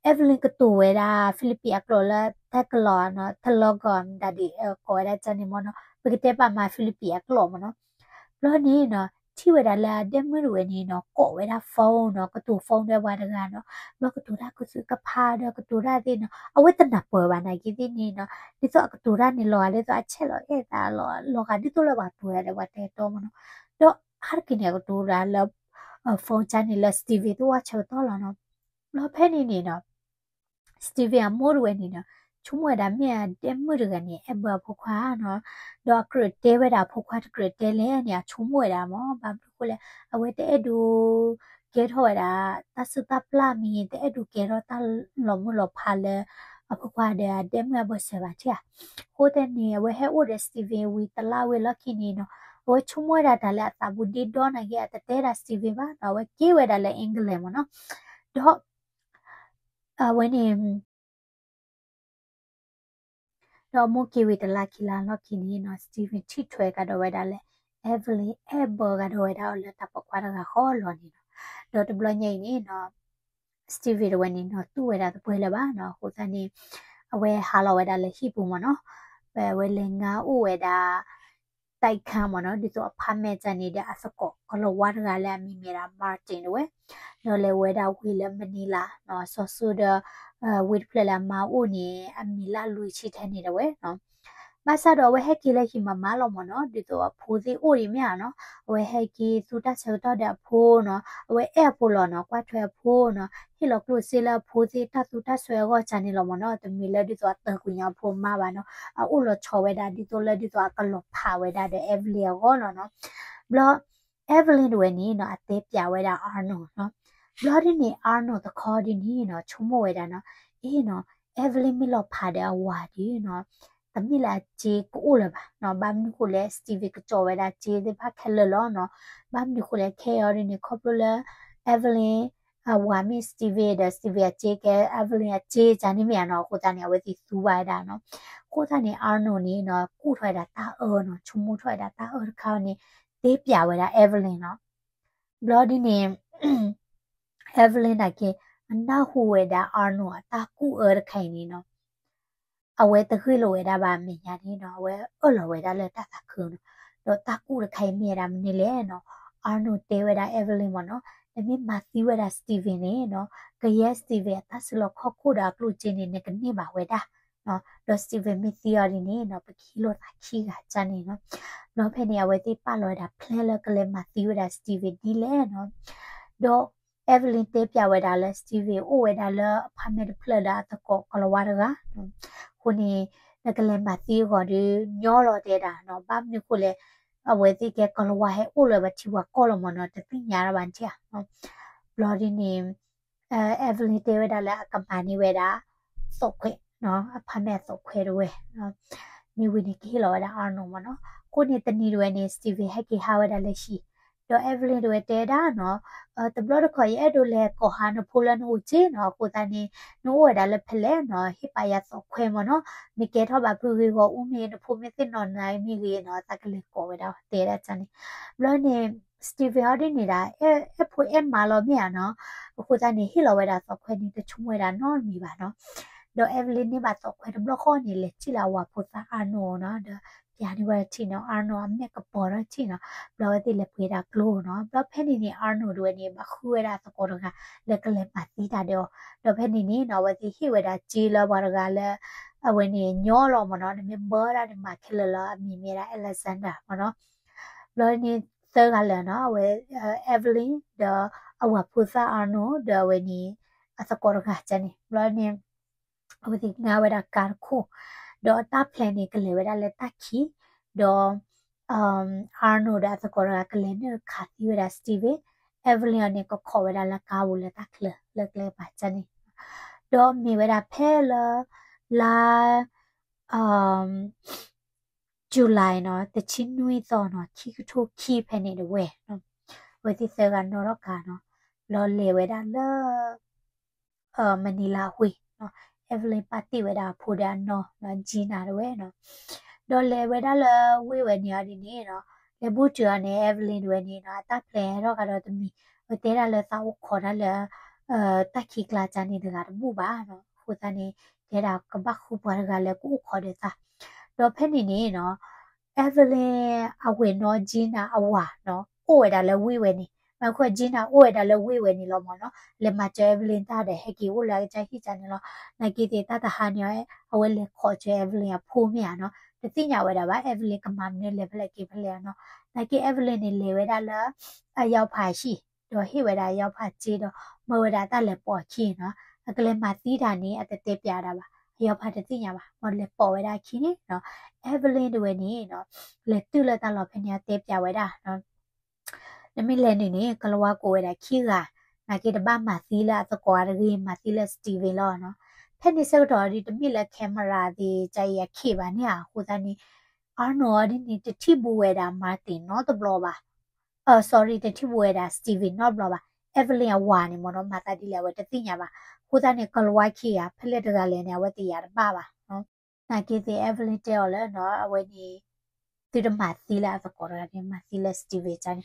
Evelyn ကတိၤဝဲဒၣ် Philippine အကျိာ်လၢ Tagalog နီၤ, Tagalog မတၤဒ် ကိးဝဲဒၣ်ကန့ၣ်မ့ၢ်နီၤ, ပကတဲပာ်မၤ Philippine အကျိာ်မ့ၢ်နီၤ, ဘျီန့ၣ်နီၤ ထံၣ်ဝဲဒၣ်လၢအဒဲမုၣ်တဝဲန့ၣ်နီၤ ကိးဝဲဒၣ် phone နီၤ, ကတိၤ phone ဒီးပှၤတဂၤနီၤ, ဘျီကတိၤတၢ်ကသုၣ်ကဖးဒီးကတိၤတၢ်သ့ၣ်နီၤ, အဝဲတနၢ်ပၢၢ်ဘၣ်နာ်က့သ့ၣ်န့ၣ်နီၤ, ဒ်သိးအကတိၤတၢ်န့ၣ် လီၤဂာ်ဒ်သိးအဆဲးလီၤအဲၣ်သးလီၤ, လီၤဂာ်ဒ်သိးလၢပှၤပၢၤဒီးပှၤတဲတီမ့ၢ်နီၤ, ဒီးဟါတက့ၢ်န့ၣ် အကတိၤတၢ်လၢ phone ကန့ၣ်လၢ Steven သဝီဆၢကတီၢ်လီၤနီၤ, ဘျီဖဲန့ၣ်န့ၣ်နီၤ Steven အမိၢ်တဝဲန့ၣ်နီၤ ဆိကမိၣ်ဝဲဒၣ်မ့ၢ်အဒဲမုၣ်တဂၤန့ၣ် အဲၣ်ဘၢအဖိခွါနီၤ, ဒီးအကြၢးတဲဝဲဒၣ်အဖိခွါတကြၢးတဲလဲၣ်န့ၣ် အဆိကမိၣ်ဝဲဒၣ်မ့ၢ် ဘၣ်မနုၤအဃိလဲၣ် အဝဲတအဲၣ်ဒိးကဲထီၣ်ဝဲဒၣ် တၢ်စုၣ်တၢ်ပျၢ်မ့ၢ် တအဲၣ်ဒိးကဲထီၣ်တၢ်လီၤမုၢ်လီၤဖးလၢ အဖိခွါဒီးအဒဲမုၣ်အဘၢၣ်စၢၤဘၣ်ထံၣ်ဧါ, အဃိသတးန့ၣ် အဝဲဟဲအိၣ်ဒီး Steven ဝံၤတလါဝဲလီၢ်ခံန့ၣ်နီၤ အဝဲဆိကမိၣ်ဝဲဒၣ်တၢ်လၢအသးပူၤဒ့ဒီနာ်က့ အတတဲဒၣ် Steven ဘၣ်နီၤ, အဝဲက့ၤဝဲဒၣ်လၢ England မ့ၢ်နီၤ, ဒီး အဝဲန့ၣ် ဒီးမိၢ်က့ၤဝံၤတလါခံလါလီၢ်ခံန့ၣ်နီၤ Steven ထံၣ်ထွဲကဒီးဝဲဒၣ်လၢ Evelyn အဲၣ်ဘၢကဒီးဝဲဒၣ်အီၤလၢတၢ်ပိာ်ခွါတဂၤဃီလီၤန့ၣ်နီၤ. ဒီးတဘျီညါအံၤန့ၣ်နီၤ Steven တဝဲန့ၣ်နီၤ တူၢ်ဝဲဒၣ်တပှဲၤလၢၤဘၣ်နီၤ. အဃိသတးန့ၣ် အဝဲဟးလီၤဝဲဒၣ်လၢဟံၣ်ပူၤမ့ၢ်နီၤ. အဝဲလဲၤငါအိၣ်ဝဲဒၣ် တၢ်အံၤခါမ့ၢ်နီၤ ဒ်သိးအ apartment န့ၣ်ဒီးအသကိးကလီၤဝါတဂၤလၢအမံၤမ့ၢ်ဒၣ် Martin တဝဲ, ဒီးလဲၤဝဲဒၣ်ဝ့ၢ်လၢ Manila နီၤ စီၤစိဒီး ဝ့ၢ်တဖျၢၣ်လၢအမါအိၣ်န့ၣ် အမံၤလၢအလွံၢ်ဆံထဲန့ၣ်တဝဲနီၤ. ဘၣ်ဆၣ်ဒီးအဝဲဟဲက့ၤလၢဟံၣ်မးမးလီၤမ့ၢ်နီၤ ဒ်သိးအဖိသ့ၣ်အိၣ်ဒံးမ့ၢ်ဧါနီၤ. အဝဲဟဲက့ၤသူတၢ်ဆၢကတီၢ်ဒီးအဖိနီၤ အဝဲအဲၣ်အဖိလီၤနီၤ ကွၢ်ထွဲအဖိနီၤ ဟ့ၣ်လီၤကျိၣ်စ့လၢအဖိသ့ၣ်တၢ်သူတၢ်စွဲအဂီၢ်ကန့ၣ်လီၤမ့ၢ်နီၤ. တမ့ၢ်လၢဒ်သိးအတၢ်ကွံာ်ညါအဖိမါဘၣ်နီၤ အအိၣ်လီၤဆီဝဲဒၣ်ဒ်သိးလၢဒ်သိးအကလီၤဖးဝဲဒၣ်ဒီး Evelyn အဂီၢ်လီၤနီၤ. ဘျီ Evelyn တဝဲန့ၣ်နီၤ အတဲပျးဝဲဒၣ် Arnold နီၤ. ဘျီဒ်န့ၣ် Arnold တခီဒ်န့ၣ်နီၤ ဆိကမိၣ်ဝဲဒၣ်နီၤ အ့နီၤ Evelyn မ့ၢ်လီၤဖးဒီးအဝၤဒီးနီၤ တမ့ၢ်လၢအစ့ကအိၣ်လၢၤဘၣ်နီၤ. ဘၣ်မနုၤဃိလဲၣ် Steven ကကၠီဝဲဒၣ်စ့သ့ၣ်တဖၣ်ခဲလၢာ်လီၤနီၤ. ဘၣ်မနုၤဃိလဲၣ် ခဲအံၤဒ်န့ၣ် ခီဖျိလၢ Evelyn အဝၤမ့ၢ် Steven ဒီး Steven အစ့ကဲ Evelyn အစ့ကန့ၣ်မ့ၢ်ဧါနီၤ. အဃိသတးန့ၣ် အဝဲသ့ၣ်သူဘၣ်ဝဲဒၣ်နီၤ. အဃိသတးန့ၣ် Arnold န့ၣ်နီၤ ကူၣ်ထီၣ်ဝဲဒၣ်တၢ်အၢနီၤ ဆိကမိၣ်ထီၣ်ဝဲဒၣ်တၢ်အၢတခါန့ၣ် တဲပျးဝဲဒၣ် Evelyn နီၤ. ဘျီဒ်န့ၣ် Evelyn နာ်က့ အနၢ်ဟူဝဲဒၣ် Arnold အတၢ်ကူၣ်အၢတခါအံၤန့ၣ်နီၤ အဝဲတဂ့ၢ်လိာ်ဝဲဒၣ်ဘၣ်အမဲာ်ညါန့ၣ်နီၤ အဝဲအၢၣ်လီၤဝဲဒၣ်လၢတၢ်သးခုနီၤ. ဒီးတၢ်ကူၣ်တခါအံၤမ့ၢ်ဝဲဒၣ်မနုၤလဲၣ်နီၤ Arnold တဲဝဲဒၣ် Evelyn မ့ၢ်နီၤ နမ့ၢ်မၤသံဝဲဒၣ် Steven န့ၣ်နီၤ ကယဲၢ် Steven အတၢ်စုလီၢ်ခီၣ်ခိၣ်ဒီးအကျိၣ်စ့န့ၣ် နကန့ၢ်ဘၣ်ဝဲဒၣ် ဒီး Steven မ့ၢ်သံအီၤဒ်န့ၣ်နီၤ ပကဟံးလိာ်သးခံဂၤကန့ၣ်နီၤ. ဘျီဖဲန့ၣ် အဝဲသ့ၣ်ပာ်လီၤဝဲဒၣ် plan လၢကလဲၤမၤသံဝဲဒၣ် Steven ဒ်လဲၣ်နီၤ. ဒီး Evelyn တဲပျးဝဲဒၣ်လၢ Steven အိၣ်ဝဲဒၣ်လၢ apartment တဖျၢၣ်ဒီးအသကိးကလီၤဝါတဂၤ အဃိန့ၣ် နကလဲၤမၤသံအဂီၢ်ဒီး ညီလီၤတဲဒၣ်နီၤ ဘၣ်မနုၤဃိလဲၣ် အဝဲသ့ၣ်ကဲကလီၤဝါဟဲအိၣ်လၢပှၤထံပှၤကီၢ်လီၤမ့ၢ်နီၤ တသ့ၣ်ညါတၢ်ဘၣ်န့ၣ်ဧါ. ဘျီဒ်န့ၣ် Evelyn တဲဝဲဒၣ်လၢအကမၤန့ၢ်ဝဲဒၣ် သိးခွဲးနီၤ apartment အသိးခွဲးတဝဲ မ့ၢ်ဝံၤန့ၣ်ကဟ့ၣ်လီၤဝဲဒၣ် Arnold မ့ၢ်နီၤ. အဃိန့ၣ်တနံၤတဝဲန့ၣ် Steven ဟဲက့ၤဟးဝဲဒၣ်လၢဟံၣ် ဒီး Evelyn တဝဲတဲဒၣ်နီၤ တဘျီတခီၣ် ယအဲၣ်ဒိးလဲၤကိးဟါနဖိလၢနအိၣ်က့နီၤ အဃိသတးန့ၣ် နအိၣ်ဝဲဒၣ်လၢဖဲလဲၣ်နီၤ ဟ့ၣ်ပာ်ယၤသိးခွဲးမ့ၢ်နီၤ မ့ၢ်ကဲထီၣ်ဘၣ်ဖုဂ့ၤဂီၤအူမ့ၢ် နဖိမ့ၢ်သ့ၣ်နီၣ်နၤမ့ၢ်ဂ့ၤနီၤ သးကလဲၤကိးဝဲဒၣ်တဲဒၣ်န့ၣ်. ဘျီန့ၣ် Steven အီၤဒ်န့ၣ်ဒၣ် အဲၣ်ဖိအဲၣ်မါလီၤမ့ၢ်ဧါနီၤ အဃိသတးန့ၣ် ဟ့ၣ်လီၤဝဲဒၣ်သိးခွဲးန့ၣ် တဆိကမိၣ်ဝဲဒၣ်နီတမံၤဘၣ်နီၤ. ဒီး Evelyn န့ၢ်ဘၣ်သိးခွဲးတဘျီဃီန့ၣ် လဲၤထံၣ်လၢအဝၤဖိသၣ် Arnold နီၤ ဒီးပျးန့ၢ်ဝဲထံၣ်နီၤ Arnold အမဲာ်ကပီၤထီၣ်ထံၣ်နီၤ. ဘျီအဝဲသ့ၣ်လဲၤပှ့ၤဒၣ်ကျိနီၤ ဘျီဖဲန့ၣ်န့ၣ် Arnold တဝဲန့ၣ် ဘၣ်ဃုဝဲဒၣ်သကိးတဂၤ လၢကလဲၤမၤသံတၢ်ဒီးအီၤ ဒီးဖဲန့ၣ်န့ၣ်နီၤ အဝဲသ့ၣ်ဟ့ၣ်ဝဲဒၣ်စ့လၢပှၤတဂၤလၢ အဝဲန့ၣ်ညီလီၤမ့ၢ်နီၤ နမ့ၢ်ဘၢဒၣ်န့ၣ် မၤခဲလၢာ်လီၤ အမံၤမ့ၢ်ဒၣ် Alexander မ့ၢ်နီၤ. ဘျီန့ၣ်သၢဂၤလၢာ်နီၤ အဝဲ Evelyn ဒီးအဝၤဖိသၣ် Arnold ဒီးအဝဲန့ၣ် အသကိးတဂၤန့ၣ် ဘျီန့ၣ် အဝဲသ့ၣ်ငါဝဲဒၣ်ကါတခိၣ် ဒီးအတၢ် plan န့ၣ် ကလဲၤဝဲဒၣ်လၢတၢ်ခံ ဒီး Arnold ဒီးအသကိးတဂၤကလဲၤနုာ်ခးသံဝဲဒၣ် Steven, Evelyn အီၤန့ၣ် ကခိးဝဲဒၣ်လၢကါပူၤလၢတၢ်ချၢ လၢကျဲကပၤန့ၣ် ဒီးမ့ၢ်ဝဲဒၣ်ဖဲလၢ လါ July နီၤ တဆံနွံသီနီၤ ခံကထိခံဖဲန့ၣ်တဝဲ အဝဲသ့ၣ်သၢဂၤနီၣ်ထီၣ်ကါနီၤ ဘျီလဲၤဝဲဒၣ်လၢ Manila ဝ့ၢ်နီၤ Evelyn ပာ်တ့ၢ်ဝဲဒၣ်အဖိဒီးအနီၢ်နီၤ Gina တဝဲနီၤ ဒီးလဲၤဝဲဒၣ်လၢဝ့ၢ်ဝဲန့ၣ်အီၤဒ်န့ၣ်နီၤ လဲၤဘူးတုၤအီၤန့ၣ် Evelyn တဝဲန့ၣ်နီၤ အတၢ် plan ဟဲထီၣ်ကဒီးတမံၤ အဝဲတဲဒၣ်လၢသးအိၣ်ခိးတၢ်လၢ တၢ်ခံးကျါန့ၣ်တဂၤတဘူၣ်ဘၣ်နီၤ အဃိသတးန့ၣ် တဲဒၣ်ကဘၣ်ဃုပှၤတဂၤလၢကအိၣ်ခိးဒီးသး ဒီးဖဲန့ၣ်န့ၣ်နီၤ Evelyn အဝဲၢ်နီၤ Gina အဝၤနီၤ အိၣ်ဝဲဒၣ်လၢဝ့ၢ်ဝဲန့ၣ် မ့ၢ်ခီ Gina အိၣ်ဝဲဒၣ်လၢဝ့ၢ်ဝဲန့ၣ်လီၤမ့ၢ်နီၤ လဲၤမၤစၢၤ Evelyn တၢ်ဒီးဟဲက့ၤအိၣ်လၢအကစၢ်ဟံၣ်န့ၣ်လီၤ. နာ်က့သ့ၣ်တၢ်တဟါန့ၣ် အဝဲလဲၤခိးစၢၤ Evelyn အဖိမ့ၢ်ဧါနီၤ တသ့ၣ်ညါဝဲဒၣ်ဘၣ် Evelyn ကမၤမနုၤလဲၤဖဲလဲၣ်က့ၤဖဲလဲၣ်နီၤ နာ်က့ Evelyn န့ၣ်လဲၤဝဲဒၣ်လၢ အယီၤဖးဟံၣ် ဒီးဟ့ၣ်ဝဲဒၣ်အယီၤဖးစ့ဒီး မၢဝဲဒၣ်တၢ်လဲၤပိာ်အခံနီၤ အကလဲၤမၤသံတၢ်န့ၣ် အတတဲပျးဒၣ်ဘၣ် အယီၤဖးတသ့ၣ်ညါဘၣ် မၢလဲၤပိာ်ဝဲဒၣ်အခံန့ၣ်နီၤ Evelyn တဝဲန့ၣ်နီၤ လဲၤတုၤလၢတၢ်လီၢ်ဖဲန့ၣ် အတဲပျးဝဲဒၣ် နမ့ၢ်လဲၤနုာ်န့ၣ် ကလီၤဝါကိးဝဲဒၣ်ခံဂၤ နာ်က့တဘၣ်မၤသံလၢအသကိးတဂ့ၤ မၤသံလၢ Steven လီၤနီၤ ဖဲန့ၣ်ဆၢကတီၢ်ဒ်တမ့ၢ်လၢ camera သ့ၣ်ကါအံၤအခ့ဘၣ်န့ၣ်ဧါ အဃိသတးန့ၣ် Arnold ဒ်န့ၣ် တထံၣ်ဘူးဝဲဒၣ် Martin နီတဘျီဘၣ် sorry တထံၣ်ဘူးဝဲဒၣ် Steven နီတဘျီဘၣ် Evelyn အဝၤန့ၣ်မ့ၢ်နီၤ မၤသးဒ်လဲၣ်အဝဲတသ့ၣ်ညါဘၣ် အဃိသတးန့ၣ် ကလီၤဝါခံဂၤ ဖဲလဲၣ်တဂၤလဲၣ်န့ၣ် အဝဲသ့ၣ်ယၤတဘၣ်ဘၣ်နီၤ နာ်က့သ့ၣ် Evelyn တဲအီၤလၢနီၤ အဝဲန့ၣ် သုတမၤသံလၢအသကိးတဂၤန့ၣ် မၤသံလၢ Steven ကန့ၣ်,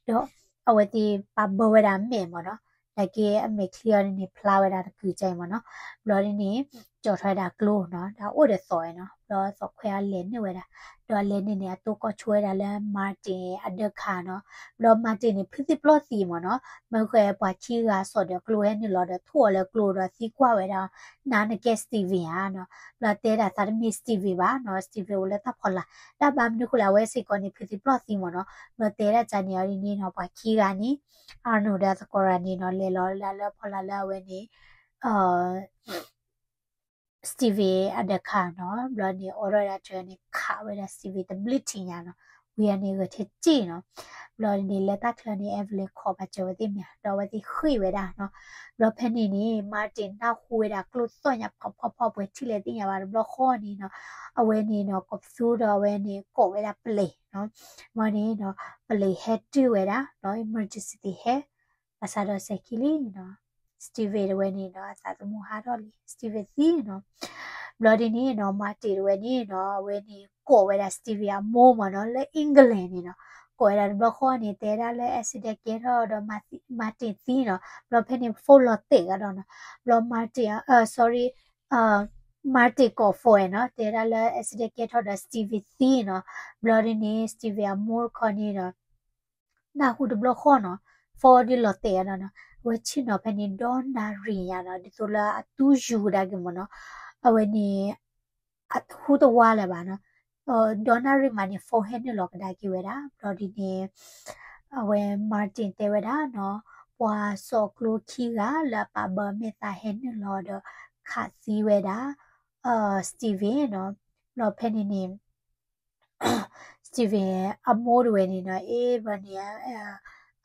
ဒီးအဝဲသ့ၣ်ပာ်ဘၢဝဲဒၣ်အမဲာ်မ့ၢ်နီၤ, နာ်က့အမဲာ်ချံအီၤန့ၣ်န့ၣ် ဖျါဝဲဒၣ်တကုာ်ကန့ၣ်မ့ၢ်နီၤ, ဘျီဒ်န့ၣ် ကၠီထီၣ်ဝဲဒၣ်ကျိနီၤ, ဒီးအိၣ်ဒီးသီးဝဲနီၤ, ဘျီသီးခွဲးအလဲၤနုာ်ဝဲဒၣ်, ဒီးအလဲၤနုာ်န့ၣ် အတိကိးဆိဝဲဒၣ်လၢ Martin အဒၢးခးနီၤ, ဘျီ Martin န့ၣ် ဖုသံပျီၢ်သံမ့ၢ်နီၤ, မ့ၢ်ဃဲပှၤခံဂၤစိာ်ဒီးကျိဟဲနုာ်လီၤဒီးထိၣ်အီၤလၢကျိဒီးသံကွၢ်ဝဲဒၣ် နၤနကဲ Steven ဧါနီၤ, ဘျီတဲဒၣ်သးတမ့ၢ် Steven ဘၣ်နီၤ, Steven အိၣ်လၢတၢ်ဖီလာ်, တၢ်ဘၣ်မနုၤဃိလဲၣ် အဝဲစ့ၢ်ကီးန့ၣ် ဖုသံပျီၢ်သံမ့ၢ်နီၤ, ဘျီတဲဒၣ်ကန့ၣ်အီၤဒ်န့ၣ်နီၤ, ပှၤခံဂၤန့ၣ် Arnold ဒီးသကိးတဂၤန့ၣ်နီၤ လဲၤလီၤလၢဖီလာ်လၢအဝဲန့ၣ် Steven အဒၢးခးနီၤ, ဘျီန့ၣ် အိးထီၣ်ဝဲဒၣ်တြဲၤန့ၣ် ခးဝဲဒၣ် Steven တဘျုးထံၣ်ညါနီၤ, ဝံၤအန့ၣ်ဂဲၤထၢၣ်စ့ၣ်နီၤ, ဘျီန့ၣ် လၢတၢ်ချၢန့ၣ် Evelyn ခိးပာ်စၢၤဝဲသ့ၣ်မ့ၢ်ဧါ, ဒီးအဝဲသ့ၣ်ဃ့ၢ်ဝဲဒၣ်နီၤ, ဘျီဖဲန့ၣ်န့ၣ် Martin နၢ်ဟူဝဲဒၣ်ကျိသီၣ်ညါဖီဖီဖီ ပှဲၤထံၣ်လဲၣ်သ့ၣ်ညါဘၣ်တဘျီဃီန့ၣ်နီၤ, အဝဲန့ၣ်နီၤ ကိးပသူဒီးအဝဲန့ၣ် ကိးဝဲဒၣ်ပလံးနီၤ, မ့ၢ်န့ၣ်နီၤ ပလံးဟဲတုၤဝဲဒၣ်နီၤ emergency သ့ၣ်ဟဲ ဘၣ်ဆၣ်ဒီးစဲၤခံလံနီၤ Steven တဝဲန့ၣ်နီၤ အသးသမူဟးထီၣ်လံ Steven သံနီၤ, ဘျီဒ်န့ၣ်နီၤ Martin တဝဲန့ၣ်နီၤ အဝဲန့ၣ်ကိးဝဲဒၣ် Steven အမိၢ်မ့ၢ်နီၤ လၢ England န့ၣ်နီၤ, ကိးဝဲဒၣ်တဘျီဃီန့ၣ် တဲဒၣ်လၢ accident ကဲထီၣ်ဒီး Martin သံနီၤ, ဘျီဖဲန့ၣ် phone လီၤတဲာ်ကဒီးနီၤ, ဘျီ Martin အ sorry Martin ကိး phone နီၤ တဲဒၣ်လၢ accident ကဲထီၣ်ဒီး Steven သံနီၤ, ဘျီဒ်န့ၣ် Steven အမိၢ်တခီန့ၣ်ဒီး နၢ်ဟူတဘျီဃီနီၤ, phone ဒ်လီၤတဲာ်နီၤ, အဝဲဆ့ၣ်နီၤဖဲန့ၣ် ဒီနၣ်ရံၣ်ညါနီၤ ဒ်သိးလၢအတူၢ်ယူၤကဒါက့ၤမ့ၢ်နီၤ, အဝဲန့ၣ် အဟူတဝါလၢၤဘၣ်နီၤ, ဒီနၣ်ရံၣ်မးန့ၣ် phone ဟဲနုာ်လီၤကဒါက့ၤဝဲဒၣ်, ဘျီဒ်န့ၣ် အဝဲ Martin တဲဝဲဒၣ်နီၤ, ပှၤစိာ်ကျိခံဂၤလၢအပာ်ဘၢအမဲာ်သးဟဲနုာ်လီၤဒီး ခးသံဝဲဒၣ် Steven နီၤ, ဘျီဖဲန့ၣ်န့ၣ် Steven အမိၢ်တဝဲန့ၣ်နီၤ အ့ၣ်ဘျီန့ၣ်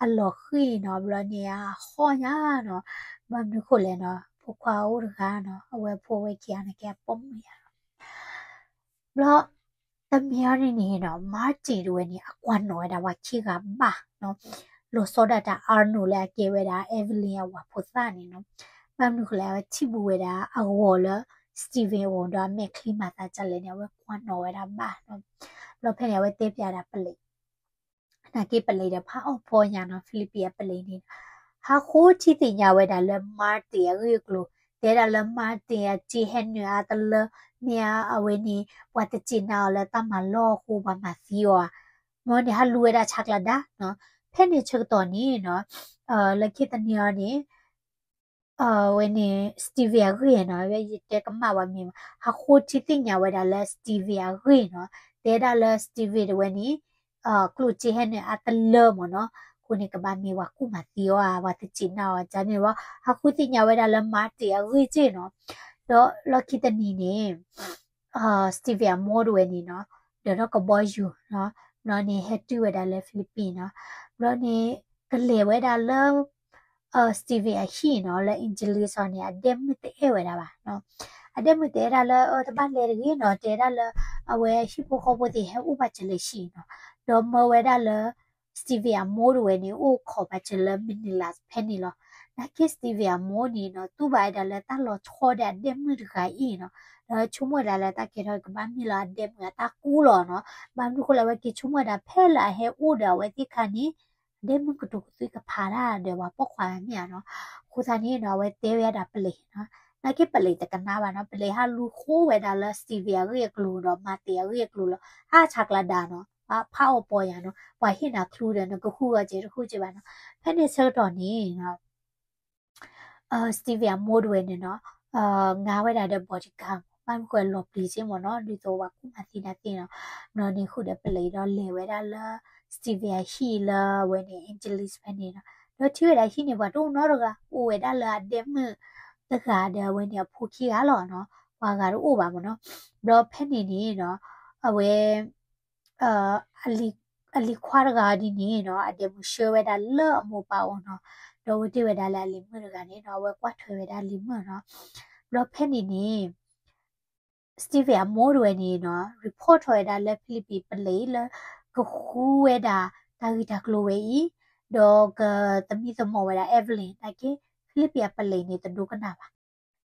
အလီၤဃံၤနီၤ, ဘျီန့ၣ် အဟီၣ်ညါနီၤ, ဘၣ်မနုၤဃိလဲၣ်နီၤ ဖိခွါအိၣ်တဂၤနီၤ, အဝဲဖိဝဲခံဂၤန့ၣ်ကဲအပိာ်မုၣ်ယါနီၤ, ဘျီ တမ့ၢ်အီၤန့ၣ်န့ၣ်နီၤ Martin တဝဲန့ၣ် အကွၢ်နီၣ်ဝဲဒၣ်ပှၤခံဂၤဘၣ်နီၤ, လီၤဆီဒၣ်တၢ် Arnold လၢအကဲဝဲဒၣ် Evelyn အဝၤဖိသၣ်န့ၣ်နီၤ, ဘၣ်မနုၤဃိလဲၣ် အဝဲထံၣ်ဘူးဝဲဒၣ်အဂီၤလၢ Steven အိၣ်ဒီး အမဲာ်ချံမၤသးဒ်လဲၣ်န့ၣ် အဝဲကွၢ်နီၣ်ဝဲဒၣ်ဘၣ်နီၤ, ဘျီဖဲန့ၣ် အဝဲတဲပျးဒၣ်ပလံး နာ်က့ပလံးဒီးဖးအီၣ်ပီညါနီၤ, Philippine အပလံးန့ၣ်နီၤ, ဟးဃိထံသ့ၣ်ညါဝဲဒၣ်လၢ Martin အဂ့ၢ်အကျိၤ, တဲဒၣ်လၢ Martin အစ့ဟဲနုာ်အါတလၢ, မ့ၢ်အဝဲန့ၣ် ပှၤတစံးနာ်အီၤလၢတၢ်မၤလီၢ်အဃိ ပှၤမၤသံအီၤဧါ, မ့ၢ်န့ၣ် ဟးလူၤဝဲဒၣ်ဆးကျးဒါနီၤ, ဖဲန့ၣ်ဆၢကတီၢ်န့ၣ်နီၤ, လၢခံတနံၤအံၤန့ၣ် အဝဲန့ၣ် Steven အဂ့ၢ်နီၤ, ယတဲကမၣ်ဝဲမ့ၢ် ဟးဃိထံသ့ၣ်ညါဝဲဒၣ်လၢ Steven အဂ့ၢ်နီၤ, တဲဒၣ်လၢ Steven တဝဲန့ၣ် ကျိၣ်စ့ဟဲနုာ်အါတလၢမ့ၢ်နီၤ, အဃိန့ၣ် ကဘၣ်မ့ၢ်ပှၤကူၣ်မၤသံအီၤဧါ, ပှၤတစံးနာ်အီၤကန့ၣ်ဝဲ, ဟးဃိသ့ၣ်ညါဝဲဒၣ်လၢ Martin အဂ့ၢ်စ့ၢ်နီၤ, ဒီးလီၢ်ခံတနံၤန့ၣ် Steven အမိၢ်တဝဲန့ၣ်နီၤ, ဒီးထီၣ်ကဘီယူၤနီၤ, ဘျီန့ၣ်ဟဲတုၤဝဲဒၣ်လၢ Philippine နီၤ, ဘျီန့ၣ် ကလဲၤဝဲဒၣ်လၢ Steven အဟံၣ်နီၤ, လၢ Angeles အီၤန့ၣ် အဒဲမုၣ်တအဲၣ်ဝဲဒၣ်ဘၣ်နီၤ, အဒဲမုၣ်တအဲၣ်ဒၣ်လၢ တဘၣ်လဲၤတဂ့ၤနီၤ, တဲဒၣ်လၢ အဝဲဟံၣ်ဖိဃီဖိသ့ၣ်ဟဲအိၣ်ဘၣ်စၢၤလၢဟံၣ်နီၤ, ဒီးမၢဝဲဒၣ်လၢ Steven အမိၢ်တဝဲန့ၣ် အိၣ်ခိးဘၣ်စၢၤလၢ Manila ဖဲန့ၣ်လီၤ. နာ်က့ Steven အမိၢ်န့ၣ်နီၤ, တူၢ်ဘၣ်ဝဲဒၣ်လၢတၢ်လီၤဆီဒီးအဒဲမုၣ်တဂၤအံၤနီၤ, ဒီးဆိကမိၣ်ဝဲဒၣ်လၢတၢ်ကဲထီၣ်ကဘၣ်မ့ၢ်လၢအဒဲမုၣ်အတၢ်ကူၣ်လီၤနီၤ, ဘၣ်မနုၤဃိလၢအဝဲက့ၤဆိကမိၣ်ဝဲဒၣ် ဖဲလၢအဟဲအိၣ်ဒီးအဝဲသ့ၣ်ခါန့ၣ် အဒဲမုၣ်ကတိၤကသွံကဖးတၢ်ဒီးပှၤပိာ်ခွါမ့ၢ်ဧါနီၤ, အဃိသတးန့ၣ်နီၤ အဝဲတဲဝဲဒၣ်ပလံးနီၤ, နာ်က့ပလံးတကနၣ်ဘၣ်နီၤ, ပလံးဟးလူၤဃိဝဲဒၣ်လၢ Steven အဂ့ၢ်အကျိၤဒီး Martin အဂ့ၢ်အကျိၤလီၤ, ဟးဆးကျးဒါနီၤ, ဖးအီၣ်ပီညါနီၤ, ပှၤဟ့ၣ်နၤချုဒီးနကဃုဂီၤကဲတဃုကဲဘၣ်နီၤ, ဖဲန့ၣ်ဆၢကတီၢ်န့ၣ် Steven အမိၢ်တဝဲန့ၣ်နီၤ, ငါဝဲဒၣ်ဒီး bodyguard မ့ၢ် ဘၣ်မနုၤဃိလီၤပျံၤစ့ၢ်မ့ၢ်နီၤ, ဒ်သိးပှၤကူၣ်မၤသံနၤသ့နီၤ, ဘျီန့ၣ်ဃုာ်ဒီးပလံးဒီးလဲၤဝဲဒၣ်လၢ Steven အဟံၣ်လၢအဝဲန့ၣ် Angeles ဖဲန့ၣ်နီၤ, ဒီးထံၣ်ဝဲဒၣ်ဟံၣ်န့ၣ် ပှၤတအိၣ်နီတဂၤ, အိၣ်ဝဲဒၣ်လၢအဒဲမုၣ်တဂၤဒီးအဝဲန့ၣ်အဖိခံဂၤလီၤနီၤ, ပှၤဂၤတအိၣ်ဘၣ်မ့ၢ်နီၤ, ဘျီဖဲန့ၣ်န့ၣ်နီၤ, အဝဲ အလံၤခွါတဂၤဒ်န့ၣ်နီၤ, အဒဲမုၣ်ဆှၢဝဲဒၣ်လၢအမိၢ်ပၢ်အိၣ်နီၤ, ဒီးဝဲတ့ၢ်ဝဲဒၣ်လၢအလံၤမုၣ်တဂၤန့ၣ်နီၤ, အဝဲကွၢ်ထွဲဝဲဒၣ်လံၤမုၣ်နီၤ, ဘျီဖဲန့ၣ်န့ၣ် Steven အမိၢ်တဝဲန့ၣ်နီၤ, report ထီၣ်ဝဲဒၣ်လၢ Philippine ပလံးလၢ ကဃုဝဲဒၣ်တၢ်ဂ့ၢ်တၢ်ကျိၤဝဲအံၤ, ဒီးကသမံသမိးဝဲဒၣ် Evelyn နာ်က့ Philippine အပလံးန့ၣ်တဒိကနၣ်ဘၣ်.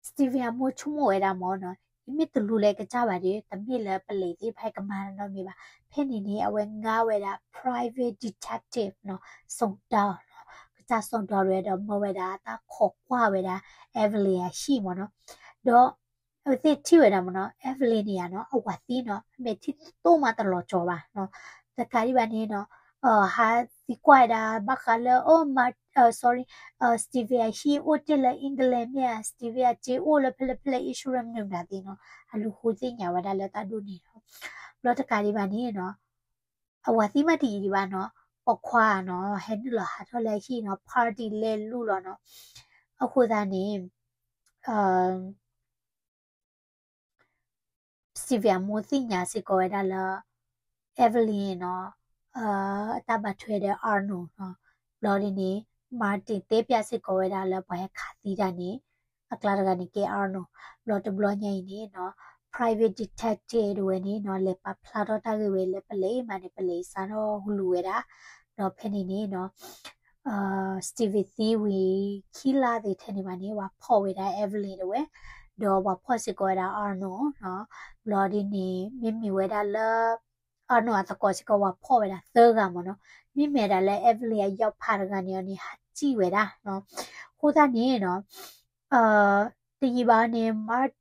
Steven အမိၢ်ဆိကမိၣ်ဝဲဒၣ်မ့ၢ်နီၤ, ယမ့ၢ်တလူၤလၢကစၢ်ဘၣ်ဒီး တမ့ၢ်လၢပလံးသ့ၣ်တဖၣ်ကမၤနီတမံၤဘၣ်. ဖဲန့ၣ်န့ၣ် အဝဲငါဝဲဒၣ် private detective နီၤ စုံထောက်နီၤ ကစၢ်စုံထောက် ဝဲဒီးမၢဝဲဒၣ်တၢ်ခိးကွၢ်ဝဲဒၣ် Evelyn အဟံၣ်မ့ၢ်နီၤ. ဒီး အဝဲသ့ၣ်ထံၣ်ဝဲဒၣ်မ့ၢ်နီၤ Evelyn န့ၣ်ယါနီၤ အဝၤသံနီၤ အမဲာ်ထံတတိၢ်မးတလီၤကၠီၤဘၣ်နီၤ. တကးဒံးဘၣ်န့ၣ်နီၤ ဟးသံကွၢ်ဝဲဒၣ် ဘၣ်ဃးလၢ အိၣ် sorry Steven အဟံၣ်အိၣ်တ့ၢ်လၢ England မ့ၢ်ဧါ Steven အစ့အိၣ်လၢဖဲလဲၣ်ဖဲလဲၣ် insurance မနုၤမတၤသ့ၣ်နီၤ အလူၤဃုသ့ၣ်ညါဝဲဒၣ်လၢတၢ်ဒိၣ်န့ၣ်နီၤ. ဘျီတကးဒံးဘၣ်န့ၣ်နီၤ အဝၤသံမ့ၢ်တယံာ်ဒံးဘၣ်နီၤ ပိာ်ခွါနီၤ ဟဲနုာ်လီၤဟးထီၣ်လၢအဟံၣ်နီၤ party လဲၤလူၤလီၤနီၤ. အဃိသတးန့ၣ် Steven အမိၢ်သ့ၣ်ညါစ့ၢ်ကီးဝဲဒၣ်လၢ Evelyn နီၤ အတၢ်ဘၣ်ထွဲဒီး Arnold နီၤ. ဘျီဒ်န့ၣ် Martin တဲပျးစ့ၢ်ကီးဝဲဒၣ်လၢပှၤဟဲခးသံတၢ်န့ၣ် အကျါတဂၤန့ၣ်ကဲ Arnold. ဘျီတဘျီညါအံၤန့ၣ်နီၤ private detective တဝဲန့ၣ်နီၤ လဲၤပာ်ဖျါထီၣ်တၢ်ဂ့ၢ်ဝဲလၢပလံးမးန့ၣ် ပလံးစးထီၣ်ဟူလူၤဝဲဒၣ်. ဒီးဖဲန့ၣ်န့ၣ်နီၤ Steven သံဝံၤခံလါသ့ၣ်ထဲန့ၣ်ဘၣ်န့ၣ် ပှၤဖီၣ်ဝဲဒၣ် Evelyn တဝဲ ဒီးပှၤဖီၣ်စ့ၢ်ကီးဝဲဒၣ် Arnold နီၤ. ဘျီဒ်န့ၣ် မ့မ့ၢ်ဝဲဒၣ်လၢ Arnold အသကိးစ့ၢ်ကီး ပှၤဖီၣ်ဝဲဒၣ်သၢဂၤမ့ၢ်နီၤ. မ့မ့ၢ်ဒၣ်လၢ Evelyn အယီၤဖးတဂၤန့ၣ်အီၤန့ၣ် ဟးစံၣ်ဝဲဒၣ်နီၤ. အဃိသတးန့ၣ်နီၤ တယံာ်ဘၣ်န့ၣ် Mar-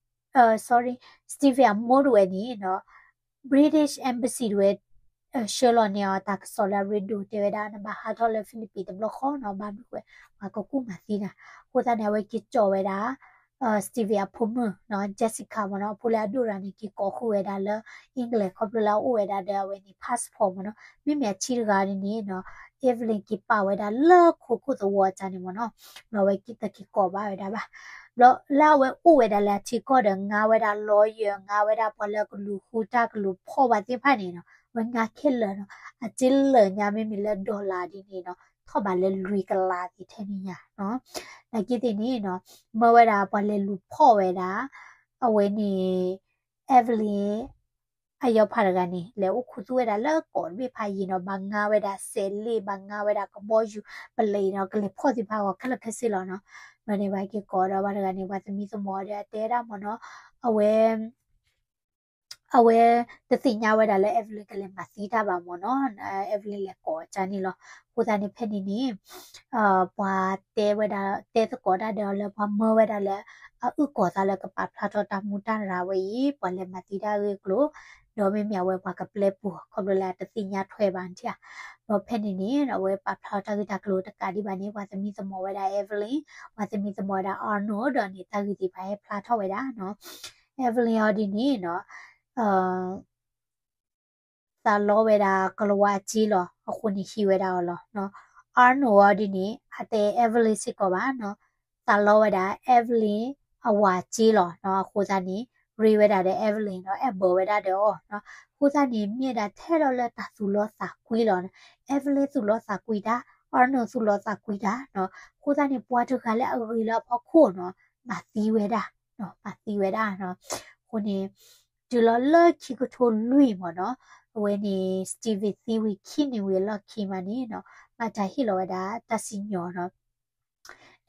sorry Steven အမိၢ်တဝဲန့ၣ်နီၤ British Embassy တဝဲ ဆှၢလီၤန့ၢ်အီၤတၢ်ကစီၣ်လၢအရ့ဒိၣ် တဲဝဲဒၣ် နဘၣ်ဟးထီၣ်လၢ Philippines တဘျီဃီနီၤ ဘၣ်မနုၤဃိ ပှၤကကူၣ်မၤသံနၤ. အဃိသတးန့ၣ် အဝဲက့ၤကၠီၣ်ဝဲဒၣ် Steven အဖိမုၣ်နီၤ Jessica မ့ၢ်နီၤ အဖိလၢအဒိၣ်တဂၤန့ၣ် က့ၤကိးဃုာ်ဝဲဒၣ်လၢ England ခီဖျိလၢအအိၣ်ဝဲဒၣ်ဒီးအဝဲန့ၣ် passport မ့ၢ်နီၤ. မ့မ့ၢ်အဆံတဂၤန့ၣ်နီၤ Evelyn က့ၤပာ်ဝဲဒၣ်လၢခိခိၣ်သဝီအကျါန့ၣ်မ့ၢ်နီၤ. ဘျီအဝဲတက့ၤကိးဘၣ်ဝဲဒၣ်ဘၣ်. ဘျီလၢအဝဲအိၣ်ဝဲဒၣ်လၢအထံကီၢ်ဒီး ငါဝဲဒၣ် lawyer ငါဝဲဒၣ်ပှၤလၢကလူၤဃုတၢ်ကလူၤဖီၣ်ဘၣ်သ့ၣ်တဖၣ်န့ၣ်နီၤ အဝဲငါခဲလၢာ်နီၤ. အစ့လၢာ်ညါ မ့မ့ၢ်လၢ dollar ဒ်န့ၣ်နီၤ ထီၣ်ဘးလၢလွံၢ်ကလးသ့ၣ်ထဲန့ၣ်ညါနီၤ. နာ်က့သ့ၣ်န့ၣ်နီၤ မၢဝဲဒၣ်ပှၤလဲၤလူၤဖီၣ်ဝဲဒၣ် အဝဲန့ၣ် Evelyn အယီၤဖးတဂၤန့ၣ် လဲၤအိၣ်ခူသူၣ်ဝဲဒၣ်လၢကိးတဘ့ၣ်ဖးယံၤနီၤ ဘၣ်ငါဝဲဒၣ်စဲးလ့ၣ် ဘၣ်ငါဝဲဒၣ်ကဘီယူၤ ပလံးနီၤ ကလဲၤဖီၣ်သ့ၣ်တဖၣ်အဂီၢ်ခဲလၢာ်ခဲဆ့လီၤနီၤ. ဘျီန့ၣ် ပှၤဟဲက့ၤကိးဒီးပှၤတဂၤန့ၣ် ပှၤသမံသမိးဒီးအတဲဒၣ်မ့ၢ်နီၤ အဝဲ အဝဲတသ့ၣ်ညါဝဲဒၣ်လၢ Evelyn ကလဲၤမၤသံတၢ်ဘၣ်မ့ၢ်နီၤ Evelyn လဲၤကိးအီၤကန့ၣ်လီၤ. အဃိသတးန့ၣ်ဖဲန့ၣ်န့ၣ် ပှၤတဲဝဲဒၣ် တဲသကိးတၢ်ဒီးလၢပှၤမၢဝဲဒၣ်လၢ အအုၣ်ကီၤသးလၢကပာ်ဖျါထီၣ်တၢ်မူတၢ်ရၤဝဲအံၤ ပှၤလဲၤမၤသံတၢ်အဂ့ၢ်အကျိၤ ဒီးမ့မ့ၢ်အဝဲပှၤကပျဲပူၤ ခီဖျိလၢအတသ့ၣ်ညါထွဲဘၣ်န့ၣ်ဧါ. ဒီးဖဲန့ၣ်န့ၣ် အဝဲပာ်ဖျါထီၣ်တၢ်ဂ့ၢ်တၢ်ကျိၤတကးဒံးဘၣ်န့ၣ် ပှၤသမံသမိးဝဲဒၣ် Evelyn ပှၤသမံသမိးဝဲဒၣ် Arnold ဒီးန့ၣ် တၢ်ဂ့ၢ်သ့ၣ်တဖၣ်ဟဲဖျါထီၣ်ဝဲဒၣ်နီၤ. Evelyn အီၤဒ်န့ၣ်နီၤ သးလီဝဲဒၣ်ကလၤဝါအစ့လီၤ. အဃိန့ၣ်ဟံးဝဲဒၣ်အီၤလီၤ. Arnold အီၤဒ်န့ၣ် အတဲ Evelyn စ့ၢ်ကီးဘၣ်နီၤ. သးလီဝဲဒၣ် Evelyn အဝၤစ့လီၤ. အဃိသတးန့ၣ် ရ့ဝဲဒၣ်ဒီး Evelyn ဒီး အဲၣ်ဘၢဝဲဒၣ်ဒီးအီၤ. အဃိသတးန့ၣ် မ့ၢ်ဒၣ်ထဲလီၤလၢတၢ်သူၣ်လီသးကွံလီၤ. Evelyn သူၣ်လီသးကွံတၢ်, Arnold သူၣ်လီသးကွံတၢ်နီၤ. အဃိသတးန့ၣ် ပှၤတဂၤလၢအဂ့ၤလၢအဖီခိၣ်နီၤ မၤသံဝဲဒၣ်, မၤသံဝဲဒၣ်နီၤ. အဃိန့ၣ် တုၤလီၤလၢခံကထိလွံၢ်မ့ၢ်နီၤ, အဝဲန့ၣ် Steven သံဝံၤခံနံၣ်ဝံၤအလီၢ်ခံမးန့ၣ်နီၤ, ဘၣ်တၢ်ဟ့ၣ်လီၤဝဲဒၣ်တၢ်စံၣ်ညီၣ်နီၤ.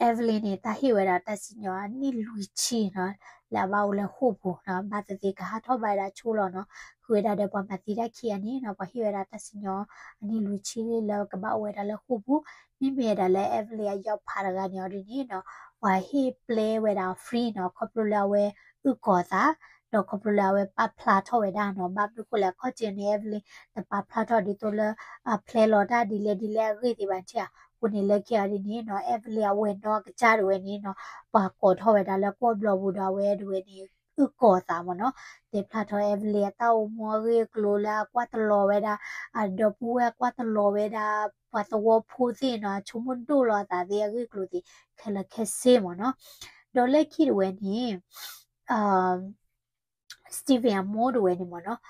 Evelyn န့ၣ် တၢ်ဟ့ၣ်ဝဲဒၣ်တၢ်စံၣ်ညီၣ်အနံၣ်လွံၢ်ဆံနီၤ, လၢအဘၣ်အိၣ်လၢဃိာ်ပူၤနီၤ, ဘၣ်သ့ၣ်သ့ၣ်ကဟးထီၣ်ဘၣ်ဝဲဒၣ်ဆိလီၤနီၤ. ဃုာ်ဝဲဒၣ်ဒီးပှၤမၤသံတၢ်ခံဂၤန့ၣ်နီၤ, ပှၤဟ့ၣ်ဝဲဒၣ်တၢ်စံၣ်ညီၣ်အနံၣ်လွံၢ်ဆံလၢကဘၣ်အိၣ်ဝဲဒၣ်လၢဃိာ်ပူၤ, မ့မ့ၢ်ဝဲဒၣ်လၢ Evelyn အယီၤဖးတဂၤန့ၣ်အီၤဒ်န့ၣ်နီၤ, ပှၤဟ့ၣ်ပျဲဝဲဒၣ် free နီၤ, ခီဖျိလၢအဝဲအုၣ်ကီၤသး, ဒီးခီဖျိလၢအဝဲပာ်ဖျါထီၣ်ဝဲဒၣ်နီၤ, ဘၣ်မနုၤဃိလဲၣ် အခီၣ်ထံးန့ၣ် Evelyn တပာ်ဖျါထီၣ်ဒ်သိးလၢ အပျဲလီၤတၢ်ဒ်လဲၣ်ဒ်လဲၣ်အဂ့ၢ်သ့ၣ်ဘၣ်န့ၣ်ဧါ. အဃိန့ၣ်လၢခံအီၤဒ်န့ၣ်နီၤ, Evelyn အဝဲၢ်နီၢ်ကစၢ်တဝဲန့ၣ်နီၤ, ပှၤကိးထီၣ်ဝဲဒၣ်လၢကီၢ်ဘျီပူၤဒီးအဝဲတဝဲန့ၣ် အုၣ်ကီၤသးမ့ၢ်နီၤ, တဲဖျါထီၣ် Evelyn အတၢ်အိၣ်မူအဂ့ၢ်အကျိၤလၢအကွၢ်တလီၤဝဲဒၣ် အဒီပုၢ်ဝဲၢ်ကွၢ်တလီၤဝဲဒၣ် ပှၤသဝီဖိသ့ၣ်နီၤ, အဆိကမိၣ်ဒိၣ်လီၤအသးသ့ၣ်အဂ့ၢ်အကျိၤသ့ၣ် ခဲလၢာ်ခဲဆ့မ့ၢ်နီၤ. ဒီးလၢခံတဝဲန့ၣ် Steven အမိၢ်တဝဲန့ၣ်မ့ၢ်နီၤ,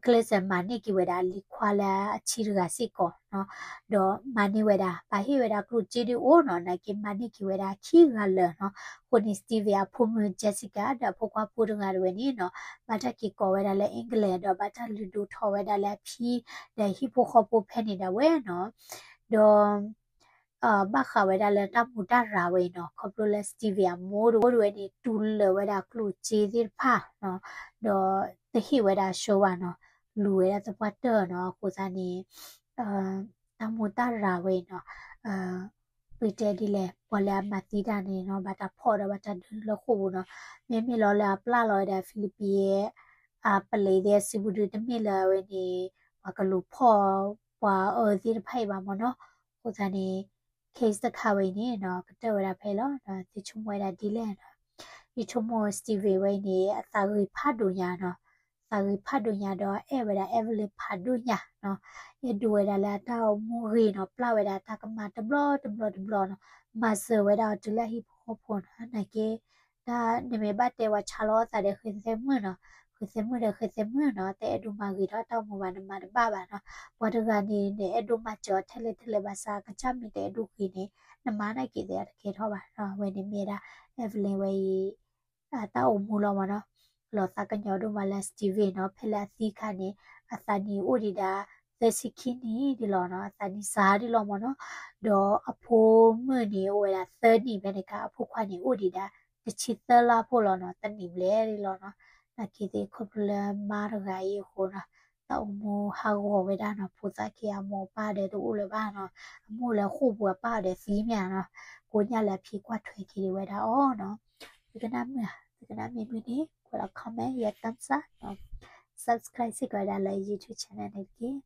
ကျဲးစၢးမၤန့ၢ်က့ၤဝဲဒၣ်လံၤခွါလၢအဆံတဂၤစ့ၢ်ကီးနီၤ, ဒီးမၤန့ၢ်ဝဲဒၣ် ပှၤဟ့ၣ်ဝဲဒၣ်ကျိၣ်စ့ဒုးအိၣ်နီၤ, နာ်က့မၤန့ၢ်က့ၤဝဲဒၣ်ခံဂၤလၢာ်နီၤ. အဃိန့ၣ် Steven အဖိမုၣ် Jessica ဒီးအဖိခွါဖိတဂၤတဝဲန့ၣ်နီၤ, ဘၣ်တၢ်က့ၤကိးဝဲဒၣ်လၢ England ဒီးဘၣ်တၢ်လုၢ်ဒိၣ်ထီၣ်ဝဲဒၣ်လၢအဖံ, ဒီးဟံၣ်ဖိဃီဖိဖဲန့ၣ်ဒၣ်ဝဲနီၤ. ဒီး ဘၣ်ဃးဝဲဒၣ်လၢတၢ်မူးတၢ်ရၤဝဲအံၤနီၤ, ခီဖျိလၢ Steven အမိၢ်တအိၣ်ဒံးဝဲန့ၣ် တူၢ်လိာ်ဝဲဒၣ်ကျိၣ်စ့သ့ၣ်တဖၣ်နီၤ, ဒီးတဟ့ၣ်ဝဲဒၣ် show ဘၣ်နီၤ, လူၤဝဲဒၣ်သပှၢ်တၢၢ်နီၤ, အဃိသတးန့ၣ် တၢ်မူးတၢ်ရၤဝဲအံၤနီၤ, ပတဲဒ်လဲၣ် ပှၤလၢအမၤသံတၢ်န့ၣ်နီၤ ဘၣ်တၢ်ဖီၣ်ဒီးဘၣ်တၢ်ဒုးလၢဃိာ်ပူၤနီၤ, မ့မ့ၢ်လီၤလၢအပျၢ်လီၤဝဲဒၣ် Philippines အပလံးသ့ၣ်စုပူၤဒု တမ့ၢ်လၢအဝဲန့ၣ် ပှၤကလူၤဖီၣ်ပှၤအၢသ့ၣ်တဖၣ်အံၤဘၣ်မ့ၢ်နီၤ, အဃိသတးန့ၣ် case တခါဝဲအံၤန့ၣ်နီၤ ကတၢၢ်ဝဲဒၣ်ဖဲအံၤလီၤ, သုဆိကမိၣ်ဝဲဒၣ်ဒ်လဲၣ်နီၤ, ယဆိကမိၣ် Steven ဝဲအံၤန့ၣ် အသးဂ့ၤဖးဒိၣ်ညါနီၤ, သးဂ့ၤဖးဒိၣ်ညါဒီးအဲၣ်ဝဲဒၣ် Evelyn ဖးဒိၣ်ညါနီၤ, အဲၣ်ဒိးဝဲဒၣ်လၢအတၢ်အိၣ်မူဂ့ၤနီၤ, ပျၢ်ဝဲဒၣ်တၢ်ကမၣ်တဘျီတဘျီတဘျီနီၤ, မၤစၢၤဝဲဒၣ်အီၤတုၤလၢအဟံၣ်ဖိဃီဖိနီၤ, နာ်က့ တၢ်နမ့ၢ်ဘၣ်တဲပှၤဆါလီၤအသးဒီးဃဲသဲမုၣ်နီၤ, ဃဲသဲမုၣ်ဒီးဃဲသဲမုၣ်နီၤ, တအဲၣ်ဒိးမၤဂ့ၤထီၣ်တၢ်အိၣ်မူဘၣ် နမၤတဘၣ်ဘၣ်နီၤ, ပှၤတဂၤန့ၣ် နအဲၣ်ဒိးမၤစၢၤအီၤထဲလဲၣ်ထဲလဲၣ်ဘၣ်ဆၣ် အကစၢ်မ့ၢ်တအဲၣ်ဒိးဂ့ၤန့ၣ် နမၤနာ်က့သ့အတကဲထီၣ်ဘၣ်နီၤ, အဝဲန့ၣ်မ့ၢ်ဒၣ် Evelyn ဝဲအံၤ တၢ်အိၣ်မူလီၤမ့ၢ်နီၤ, လီၤသးကညီၤဒိၣ်မးလၢ Steven နီၤ, ဖဲလၢအသံအခါန့ၣ် အသးနံၣ်အိၣ်ဒံးဒၣ် သၢဆံခံနံၣ်ဒ်လီၤနီၤ, အသးနံၣ်စှၤဒ်လီၤမ့ၢ်နီၤ, ဒီးအဖိမုၣ်န့ၣ်အိၣ်ဝဲဒၣ်သၢနံၣ်ဖဲန့ၣ်အခါ အဖိခွါန့ၣ်အိၣ်ဒံးဒၣ် တဆံသၢလါဖိလီၤနီၤ, တနံၣ်ဘျဲၣ်ဒ်လီၤနီၤ, နာ်က့သ့ၣ်ခီဖျိလၢမါတဂၤအံၤအဃိနီၤ, တၢ်အိၣ်မူဟးဂီၤဝဲဒၣ်နီၤ, ဖိသၣ်ခံဂၤအမိၢ်အပၢ်ဒီးတအိၣ်လၢၤဘၣ်နီၤ, အမိၢ်လၢဃိာ်ပူၤအပၢ်ဒီးသံမ့ၢ်ဧါနီၤ, ကိးညါလၢအဖံကွၢ်ထွဲက့ၤဒံးဝဲဒၣ်အီၤနီၤ, သုကနၣ်မုာ်ဧါ, သုကနၣ်မ့ၢ်မုာ်န့ၣ် ကွဲးလီၤ comment ယဲ thumbs up နီၤ, subscribe စ့ၢ်ကီးဝဲဒၣ်လၢ YouTube channel န့ၣ်တက့ၢ်.